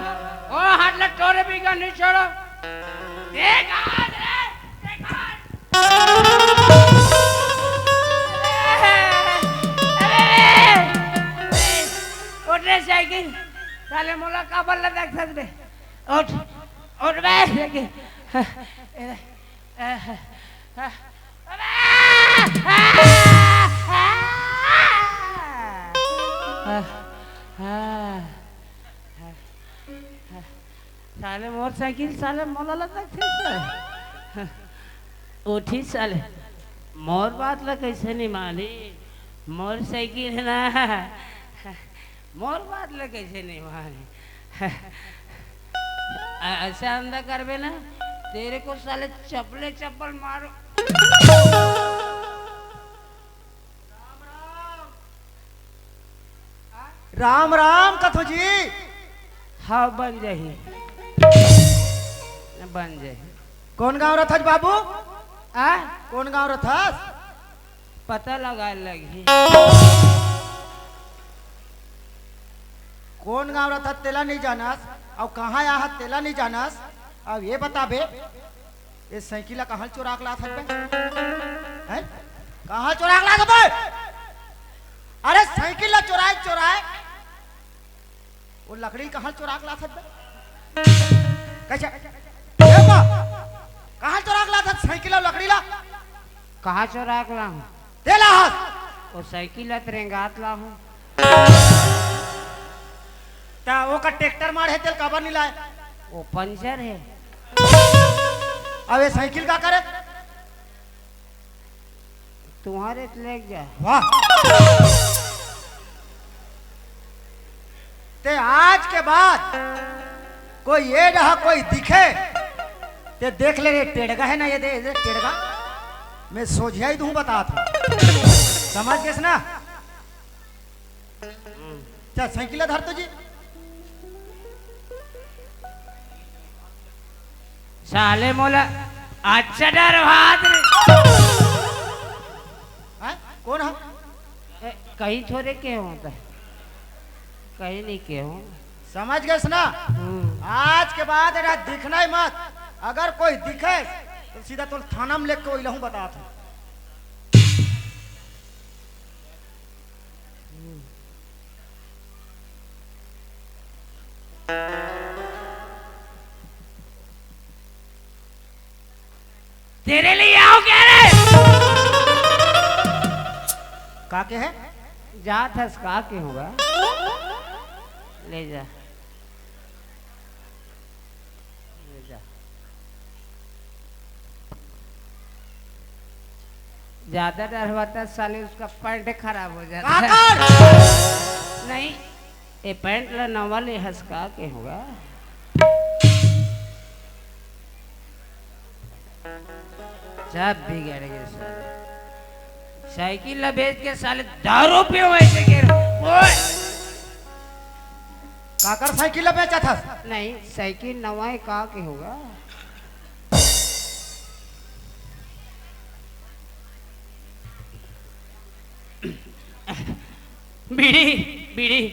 गोड़ हाथ लग तोरे भी करने छोड़ो। देख आज रे, देख आज। अरे रे, उठ रे साइकिल, साले मोला काबर ला देख सकते। उठ, उठ बे, साइकिल। साले मोर साइकिल साले मोला लगथे साले। उठी साले, मोर बात ला कइसे नइ मानी? मोर साइकिल हे ना, मोर बात ला कइसे नइ मानी? अ-, अइसे अंधा करबे ना, तेरे को साले चपले चप्पल मारो। राम राम कथो जी। हाँ, बन जाही, बन जाही। कोन गांव रथस बाबू? आ? कोन गांव रथस? पता लगाय लगही। कोन गांव रथस तेला नइ जानस, अउ कहाँ आहस तेला नइ जानस, अउ ये बताबे, ये साइकिल ला कहाँ चोरा के लात हस बे? हैं? कहाँ चोरा के लात हस बे? अरे साइकिल ला चोराय, चोराय। वो लकड़ी कहाँ चोरा के लात हस बे? कइसे? ये बा? कहाँ चोरा के लात हस साइकिल अउ लकड़ी ला? कहाँ चोरा के लाहूँ? तेला हस। वो साइकिल ला त रेंगात लाहूँ। त ओकर ट्रैक्टर मार हे, तेला काबर नइ लाय? वो पंचर हे। अब ये साइकिल का करे? तुम्हारे त लेके जा। वाह। ते आज के बाद कोई ये रहा, कोई दिखे, ते देख ले रे, टेड़गा हे ना, ये दे, ये दे, टेड़गा। मैं सोझिया ही दूं, बतात हूं। समझ गेस ना? चल, साइकिल धर तो जी। साले मोला अच्छा डर भात रे। हैं? कोन ह? ए, कहीं थोरे के होता, कहीं नहीं के हो। समझ गेस ना? हम्म। आज के बाद एरा दिखना ही मत। अगर कोई दिखे तो सीधा तोला थाना में लेके ओइला हूं, बतात हूं। तेरे लिए आओ क्या रे? का के हे? जात हस का के होगा? ले जा। ले जा। ज्यादा डरवाता साले, उसका पैंट खराब हो जाता है। काकर? नहीं, ये पैंट ला नवा ले हस का के होगा? सब बिगड़ गए साले। साइकिल ला बेच के साले दारू पीवे के गिर। ओए! काकर साइकिल ला बेचत हस? नहीं, साइकिल नवा हे का के होगा? बीड़ी, बीड़ी।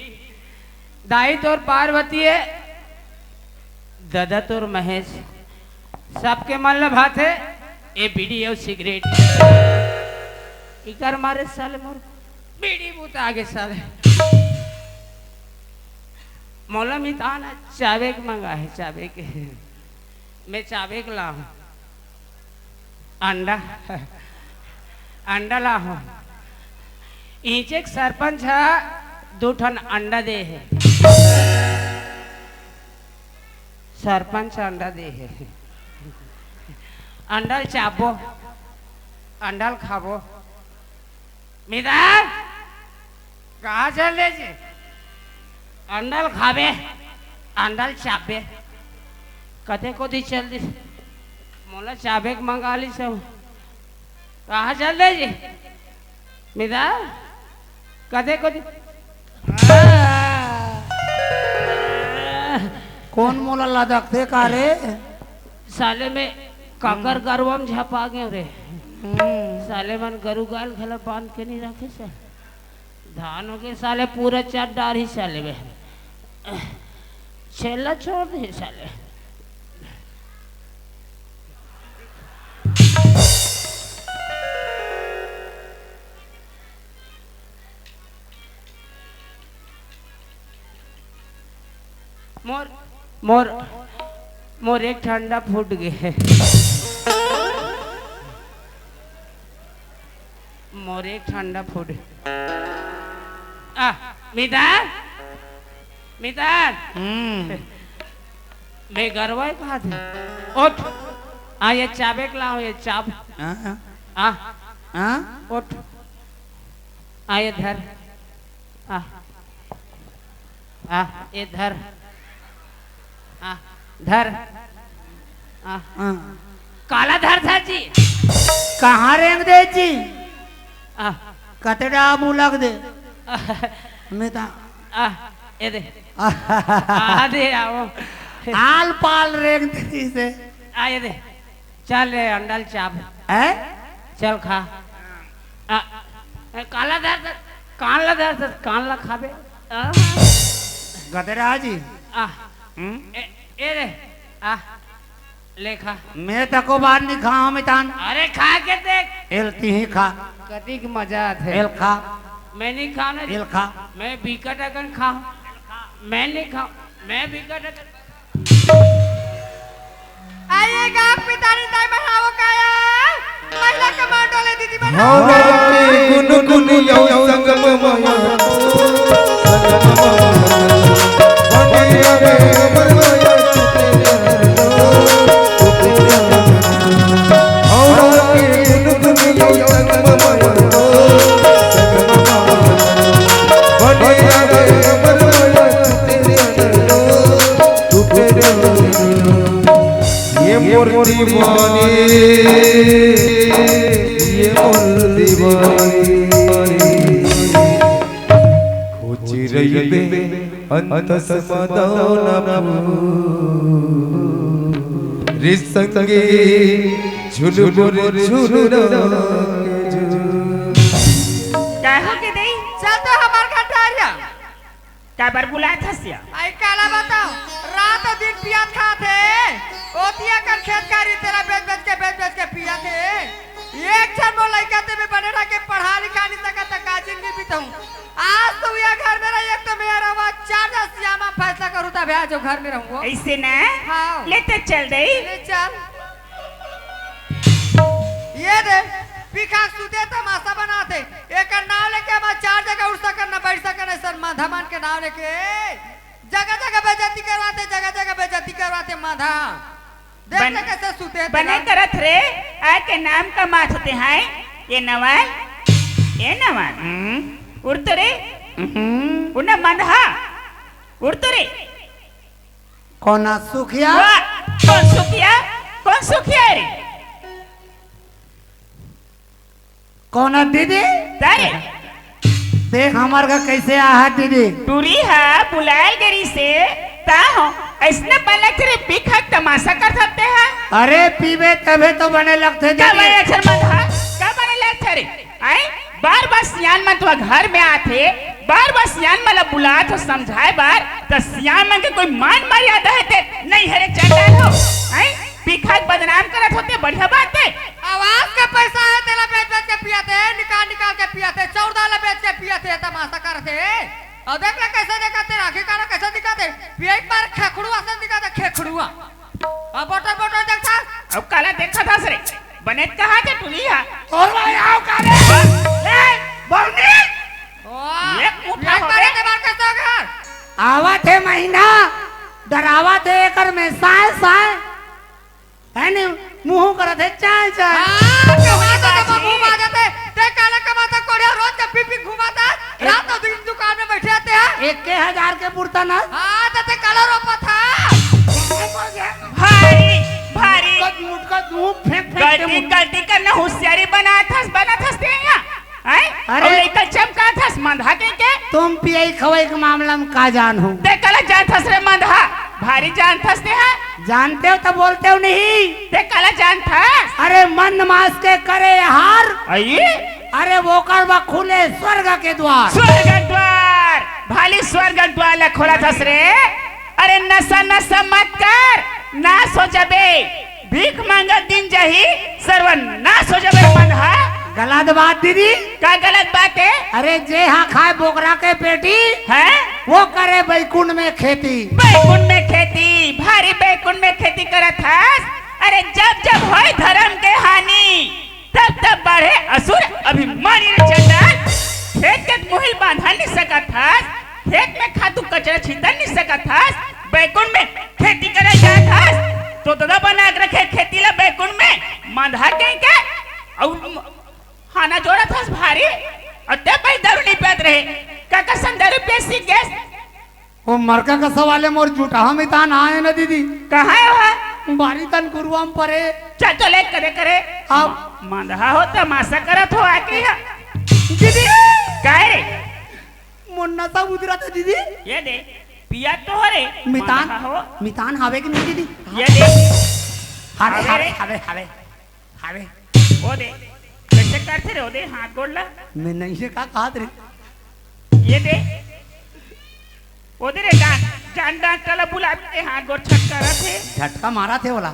दाई तोर पार्वती हे, ददा तोर महेश। सबके मन ल भाथे, ए बीड़ी अउ सिगरेट। इकर मारे साले मोर बीड़ी बुता गे साले। मोला मितान चाबे के मंगा हे, चाबे के। मैं चाबे के लाहूं। अंडा, अंडा लाहूं। इहिंचे के सरपंच ह दू ठन अंडा दे हे। सरपंच अंडा दे हे। अंडा ल चाबो, अंडा ल खाबो। मितान, कहाँ चल दे जी? अंडा ल खाबे, अंडा ल चाबे। कते कोती चल दिस? मोला चाबे के मंगा लिस। कहाँ चल दे जी? मितान, कते कोती? कोन मोला लदकथे का रे? साले मैं काकर गरुवा म झपा गेंव रे। हम्म। साले मन गरु गाय ल घला बांध के नइ रखे साले। धान हो गे साले, पूरा चर डारही साले बे। छेला छोड़ दे साले। मोर, मोर, मोर एक ठन अंडा फूट गे हे। मोर एक ठंडा फूट। आ, मितान, मितान। हम्म। मैं गरवा ही कहा थे। उठ। आ, ये चाबे के लाओ, ये चाब। हाँ, हाँ। आ। हाँ? उठ। आ, ये धर। आ। आ, ये धर। आ, धर। आ। हाँ। काला धर था जी। कहाँ रेंग दे जी? आ। कतड़ा मुलक दे। आ। मिता। आ, ये दे। आ। आ दे, आओ। आल पाल रेंग दे से। आ, ये दे। चल रे, अंडल चाप। हैं? चल खा। आ, काला धर, धर, कान ला धर, धर, कान ला खाबे। आ। गदरा जी। आ। हम्म? ए, ए रे, आ, ले खा। मैं तको बार नहीं खाऊं, मितान। अरे खा के देख। एलती ही खा। कतिक मजा आथे। एल खा। मैं नहीं खाना। एल खा। मैं बिकट अकन खाऊं। मैं नहीं खाऊं। मैं बिकट अकन आइए गा पितानी दाई मन, आओ काया, महिला कमांडो ले दीदी मन, आओ। हवा के गुनगुन यौ संगम माया, संगम माया। बनिया रे बनिया, हवा के गुनगुन यौ संगम माया, संगम माया। बनिया रे बनिया, ये मोर दीवानी, ये मोर दीवानी, खोज रहिबे अंतस मदन फूल, रे संगी झुलबुर झुलना के झुल। काहो के दई? चल तो हमार घर डारिया। काबर बुलात हस या? आई काला बताओ, रात दिन पियत खात हे। ओतिया कर खेत खारी तेला बेच बेच के, बेच बेच के पियत हे। एक झन मोर लइका ते में बने रह के पढ़ा लिखा नहीं सकत, त का जिंदगी बिताऊं? आज तो या घर में रही, एक तो मेरा आवाज चार जा सियामा फैसला करूं, तब आज जो घर में रहूं। ऐसे ना? हाँ। ले ते चल दई। ले चल। ये दे, पिखा सुते तमाशा बनाते। एकर नाव लेके हम चार जगह उठ सकन, न बैठ सकन, ऐसन माधा मान के नाव लेके जगह जगह बेइज्जती करवाते, जगह जगह बेइज्जती करवाते माधा। देख बन-, ले कैसे सुते हैं बने तेरा। करत रे, आके नाम कमात होते हैं। ये नवाल, ये नवाल। हम्म। उड़ तो रे। हम्म। उड़ ना मंदहा, उड़ तो रे। कौन सुखिया? वाह, कौन सुखिया? कौन सुखिया रे? कौन दीदी? तारे। देख हमार का कैसे आहा दीदी। टूरी हा बुलायल गरी से ता हो। ऐसने पलक रे पिखक तमाशा कर सकते हैं। अरे पीबे तबे तो बने लगते का दीदी। बने अक्षर मंद हा? का बने लगते रे? आए? बार-बार सियान मन तो घर में आथे, बार-बार सियान मन ला बुलात हो समझाए बर, त सियान मन के कोई मान मर्यादा हे ते नहीं हरे चंडाल हो। आए? पिखक बदनाम करत होते बढ़िया बात हे। आवाज के पैसा हे, तेला बेच-बेच के पियाथे, निकाल-निकाल के पियाथे, चौरदा ला बेच के पियाथे, तमाशा करथे। अउ देख ले कैसे देखाथे, आँखी काला कैसे दिखाथे, पियई पर खेखड़ुआ से दिखाथे, खेखड़ुआ। अब बोटर बोटर देखता। अब काला देखत हस रे, बने कहा थे टुरी हा। और भाई आओ काले। ए, बौनी। वाह, ये उठा ये हो करे रे। के बार कैसे हो घर? आवत हे महीना, डरावत हे एकर में साय साय। है नी, मुँह करत हे चाय चाय। हाँ, कमा तो तब मुँह आ जाते। ते काला कमाता कोड़िया रोज के पी पी घुमाता। रात दिन दुकान में बैठे रहते हैं। एक के हजार के पुरता ना। हाँ, तो ते काला रोपा था। भारी, भारी। मुटका, मुटका दूँ फेंक फेंक के गलती, मुटका। गलती करना होशियारी बनाथस, बनाथस ते यहाँ। हैं? अरे। अउ लइका चमकाथस मंधा के के? तुम पियई खवई के मामला में का जानहू? ते काला जानथस रे मंधा? भारी जानथस ते हा? जानते हो तो बोलते हो नहीं। ते काला जानथस? अरे मंद मास के करे आहार। अई? अरे वोकर बर खुले स्वर्ग के द्वार। स्वर्ग द्वार, भाली स्वर्ग द्वार ला खोलथस रे। अरे नशा नशा मत कर, नाश हो जाबे। भीख मांगत दिन जाही, सर्वनाश हो जाबे मंदहा। गलत बात दीदी। का गलत बात हे? अरे जे हा खाए बोकरा के पेटी, हैं? वो करे बैकुंठ में खेती। बैकुंठ में खेती, भारी बैकुंठ में खेती करत हस। अरे जब जब होय धर्म के हानि, तब तब अरे असुर, अभिमानी रे चंडाल, खेत के मुहिल बांधन नहीं सकत हस, खेत में खातू कचरा छीतन नहीं सकत हस, बैकुंठ में खेती करे जात हस, तो ददा बना के रखे खेती ला बैकुंठ में, मंदहा कहीं के, अउ हाना जोड़त हस भारी, अउ ते पही दारू नहीं पियत रहे, का का संग दारू पिए सीख गेस? वो मरका कसा वाले मोर जुटाहा मितान आए ना दीदी। कहाँ है वह? बारी तन गुरुआम परे। चल तो ले करे करे। अब मंदहा हो तमाशा करत हो आके यहाँ। दीदी। काय रे? मोर नसा उतरा था दीदी। ये दे, पिया तो हो रे। मितान, मंदहा हो। मितान हावे कि नहीं दीदी? ये दे। हावे, हावे, हावे, हावे। हावे। हावे। ओ दे, कैसे करथे रे, ओ दे, हाथ गोड़ ला। मैं नहीं से का कहत रे? ये दे। ओ दे रे, जान, जान डॉक्टर ला बुला के हाथ गोड़ छटका रथे। झटका मारा थे ओला।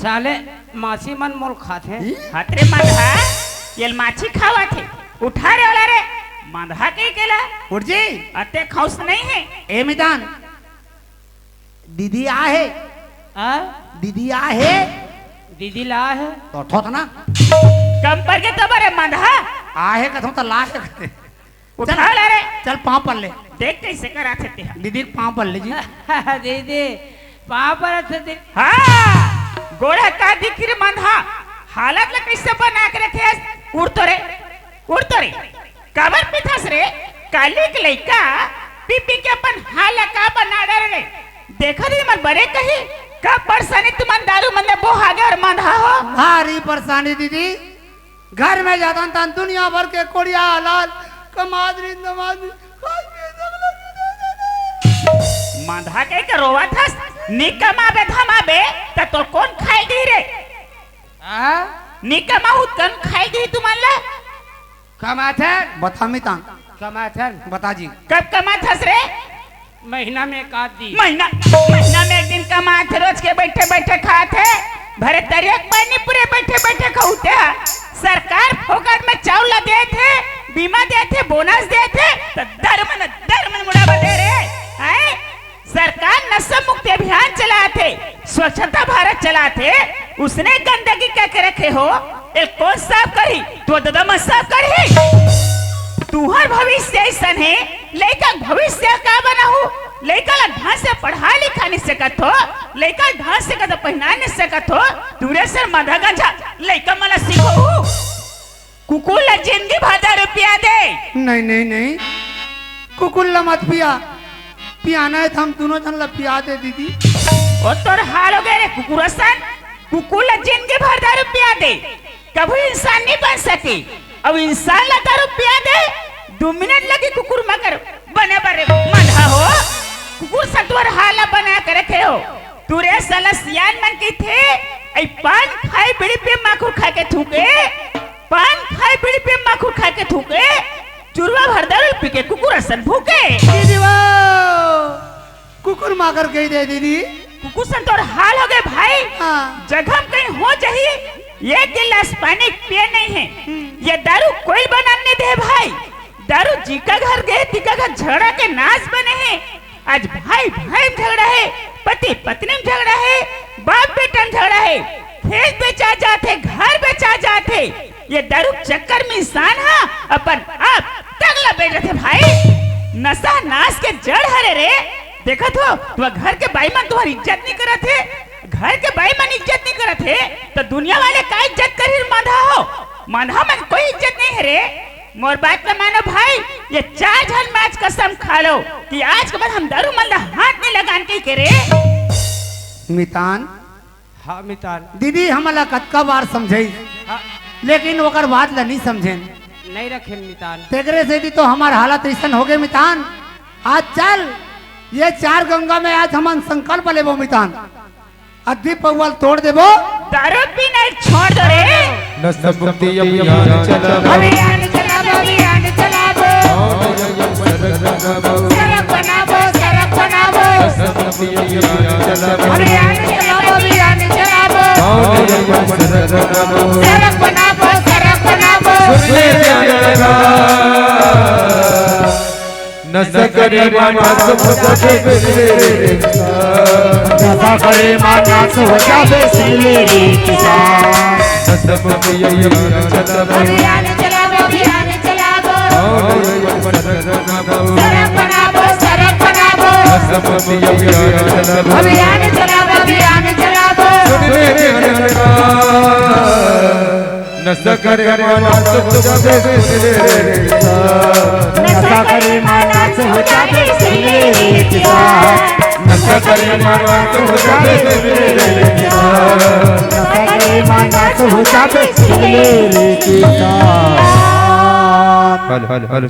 साले, मासी मन मोल खाथे। हतरे मंदहा, ये माछी खावा थे। उठा रे ओला रे, मंदहा के केला। उठ जी। अते खौस नहीं है। ए मितान, दीदी आ हे। आ? दीदी आ हे। दीदी ला हे। तो ठोत ना। कम पर के तबरे मंदहा। आ हे कथों त ला हे। उठा चल, ला रे। चल पाँव पर ले। देख कैसे करा थे ते। दीदी पाँव पर ले जी। दीदी, पाँव पर थे दीदी। हाँ, गोड़ा का दिख रे मंदहा। हालत ला कैसे बना के रखे हस? उड़ तो रे, उड़ तो रे। काबर पीथस रे? काली के लइका पी पी के अपन हाल ला का बना डरे रे। देखा दीदी मन बड़े कही, का परेशानी तुमन दारू मन ले बोहा गे अउ मंदहा हो? भारी परेशानी दीदी, घर में जातन तन दुनिया भर के कोड़िया हलाल, कमात रही, दमात रही, खाई पी सकला। मंदहा के के रोवत हस, नी कमाबे धमाबे, त तोर कोन खाई दी रे? आ? नी कमाहू त कोन खाई दी तुमन ला? कमाथन। बता मितान। कमाथन। बता जी। कब कमाथस रे? महीना में एक आध दिन। महीना, महीना में एक दिन कमाथे, रोज के बैठे बैठे खाथे। भरे तरिया के पानी पूरे बैठे बैठे खाउते ह। सरकार फोकट में चाउर ला देथे, बीमा देथे, बोनस देथे, त दर मन, दर मन मुड़ा बदे रे। हैं? सरकार नशा मुक्ति अभियान चलाथे, स्वच्छता भारत चलाथे, उसने गंदगी करके रखे हो, ए कोन साफ करही? तो ददा मन साफ करही। तुहर भविष्य अइसन हे, लइका के भविष्य का बनाहू? लइका ला ढंग से पढ़ा लिखा नहीं सकत हो, लइका ला ढंग से कदा पहना नहीं सकत हो, तुरे सर मधा गंजा लइका मन ला सिखाहू। कुकुर ला जिंदगी भर दारू पिया दे। नहीं, नहीं, नहीं, कुकुर ला मत पिया, पियाना हे त हम दूनों झन ला पिया दे दीदी। ओ तोर हाल हो गे रे कुकुर असन, कुकुर ला जिंदगी भर दारू पिया दे, कभू इंसान नहीं बन सके। अउ इंसान ला दारू पिया दे, दू मिनट लगी कुकुर मगर बने बर मंदहा हो। कुकुर सन तोर हाल ला बना के रखे हो। तुरे साला सियान मन कहिथे, अई पान खाए बीड़ी पे माखुर खा के थूके, पान खाए बीड़ी पे माखुर खा के थूके, चुरवा भर दारू पी के कुकुर असन भूके। दीदी वो, कुकुर माकर कही दे दीदी। कुकुर सन तोर हाल हो गे भाई। हाँ। जगह में कहीं हो जाही, एक गिलास पानी पिए नहीं है। हम्म। ये दारू कोई बना नहीं दे भाई। दारू जिका घर गे, तिका घर झगड़ा के नाश बने हे। आज भाई भाई में झगड़ा हे, पति पत्नी में झगड़ा हे, बाप बेटा में झगड़ा हे, खेत बेचा जाथे, घर बेचा जाथे। ये दारू के चक्कर में इंसान ह अपन आप तक ला बेच देथे भाई। नशा नाश के जड़ हरे रे। देखत हो, तुमर घर के बाई मन तुम्हर इज्जत नहीं करत हे, घर के बाई मन इज्जत नहीं करत हे, त दुनिया वाले का इज्जत करही रे मंदहा हो? मंदहा मन कोई इज्जत नहीं हे रे। मोर बात ल मानो भाई, ये चार झन में आज कसम खा लो कि आज के बाद हम दारू मन ल हाथ नहीं लगान कहिके रे। मितान। हाँ मितान। दीदी हमला कतका बार समझाई, हाँ। लेकिन ओकर बात ल नहीं समझेन। नहीं रखेन मितान। तेकरे सेती तो हमर हालत अइसन हो गे मितान। आज चल, ये चार गंगा में आज हमन संकल्प लेबो मितान। अद्धी पौवा ल तोड़ देबो। दारू पीना छोड़ दो रे। नशा मुक्ति अभियान चलाबो। अभियान चलाबो, अभियान चलाबो। सड़क बनाबो, सड़क बनाबो। नशा मुक्ति अभियान चलाबो। अभियान चलाबो, अभियान चलाबो। सड़क बनाबो, सड़क बनाबो। सुन ले ध्यान लगा। नशा करे मानस हो जाबे सिले रे किसान। नशा करे मानस हो जाबे सिले रे किसान। नशा मुक्ति अभियान चलाबो। अभियान चलाबो, अभियान चलाबो। आओ, आओ, सरक बनाबो। सरक बनाबो, सरक बनाबो। नशा मुक्ति अभियान चलाबो। अभियान चलाबो, अभियान चलाबो। सुन ले रे जनता, नशा करे माना तो हो जाबे, सुन ले रे किसान। नशा करे माना तो हो जाबे, सुन ले रे किसान। नशा करे माना तो हो जाबे, सुन ले रे किसान। नशा करे माना तो हो जाबे, सुन ले रे किसान। Hello, hello, hello.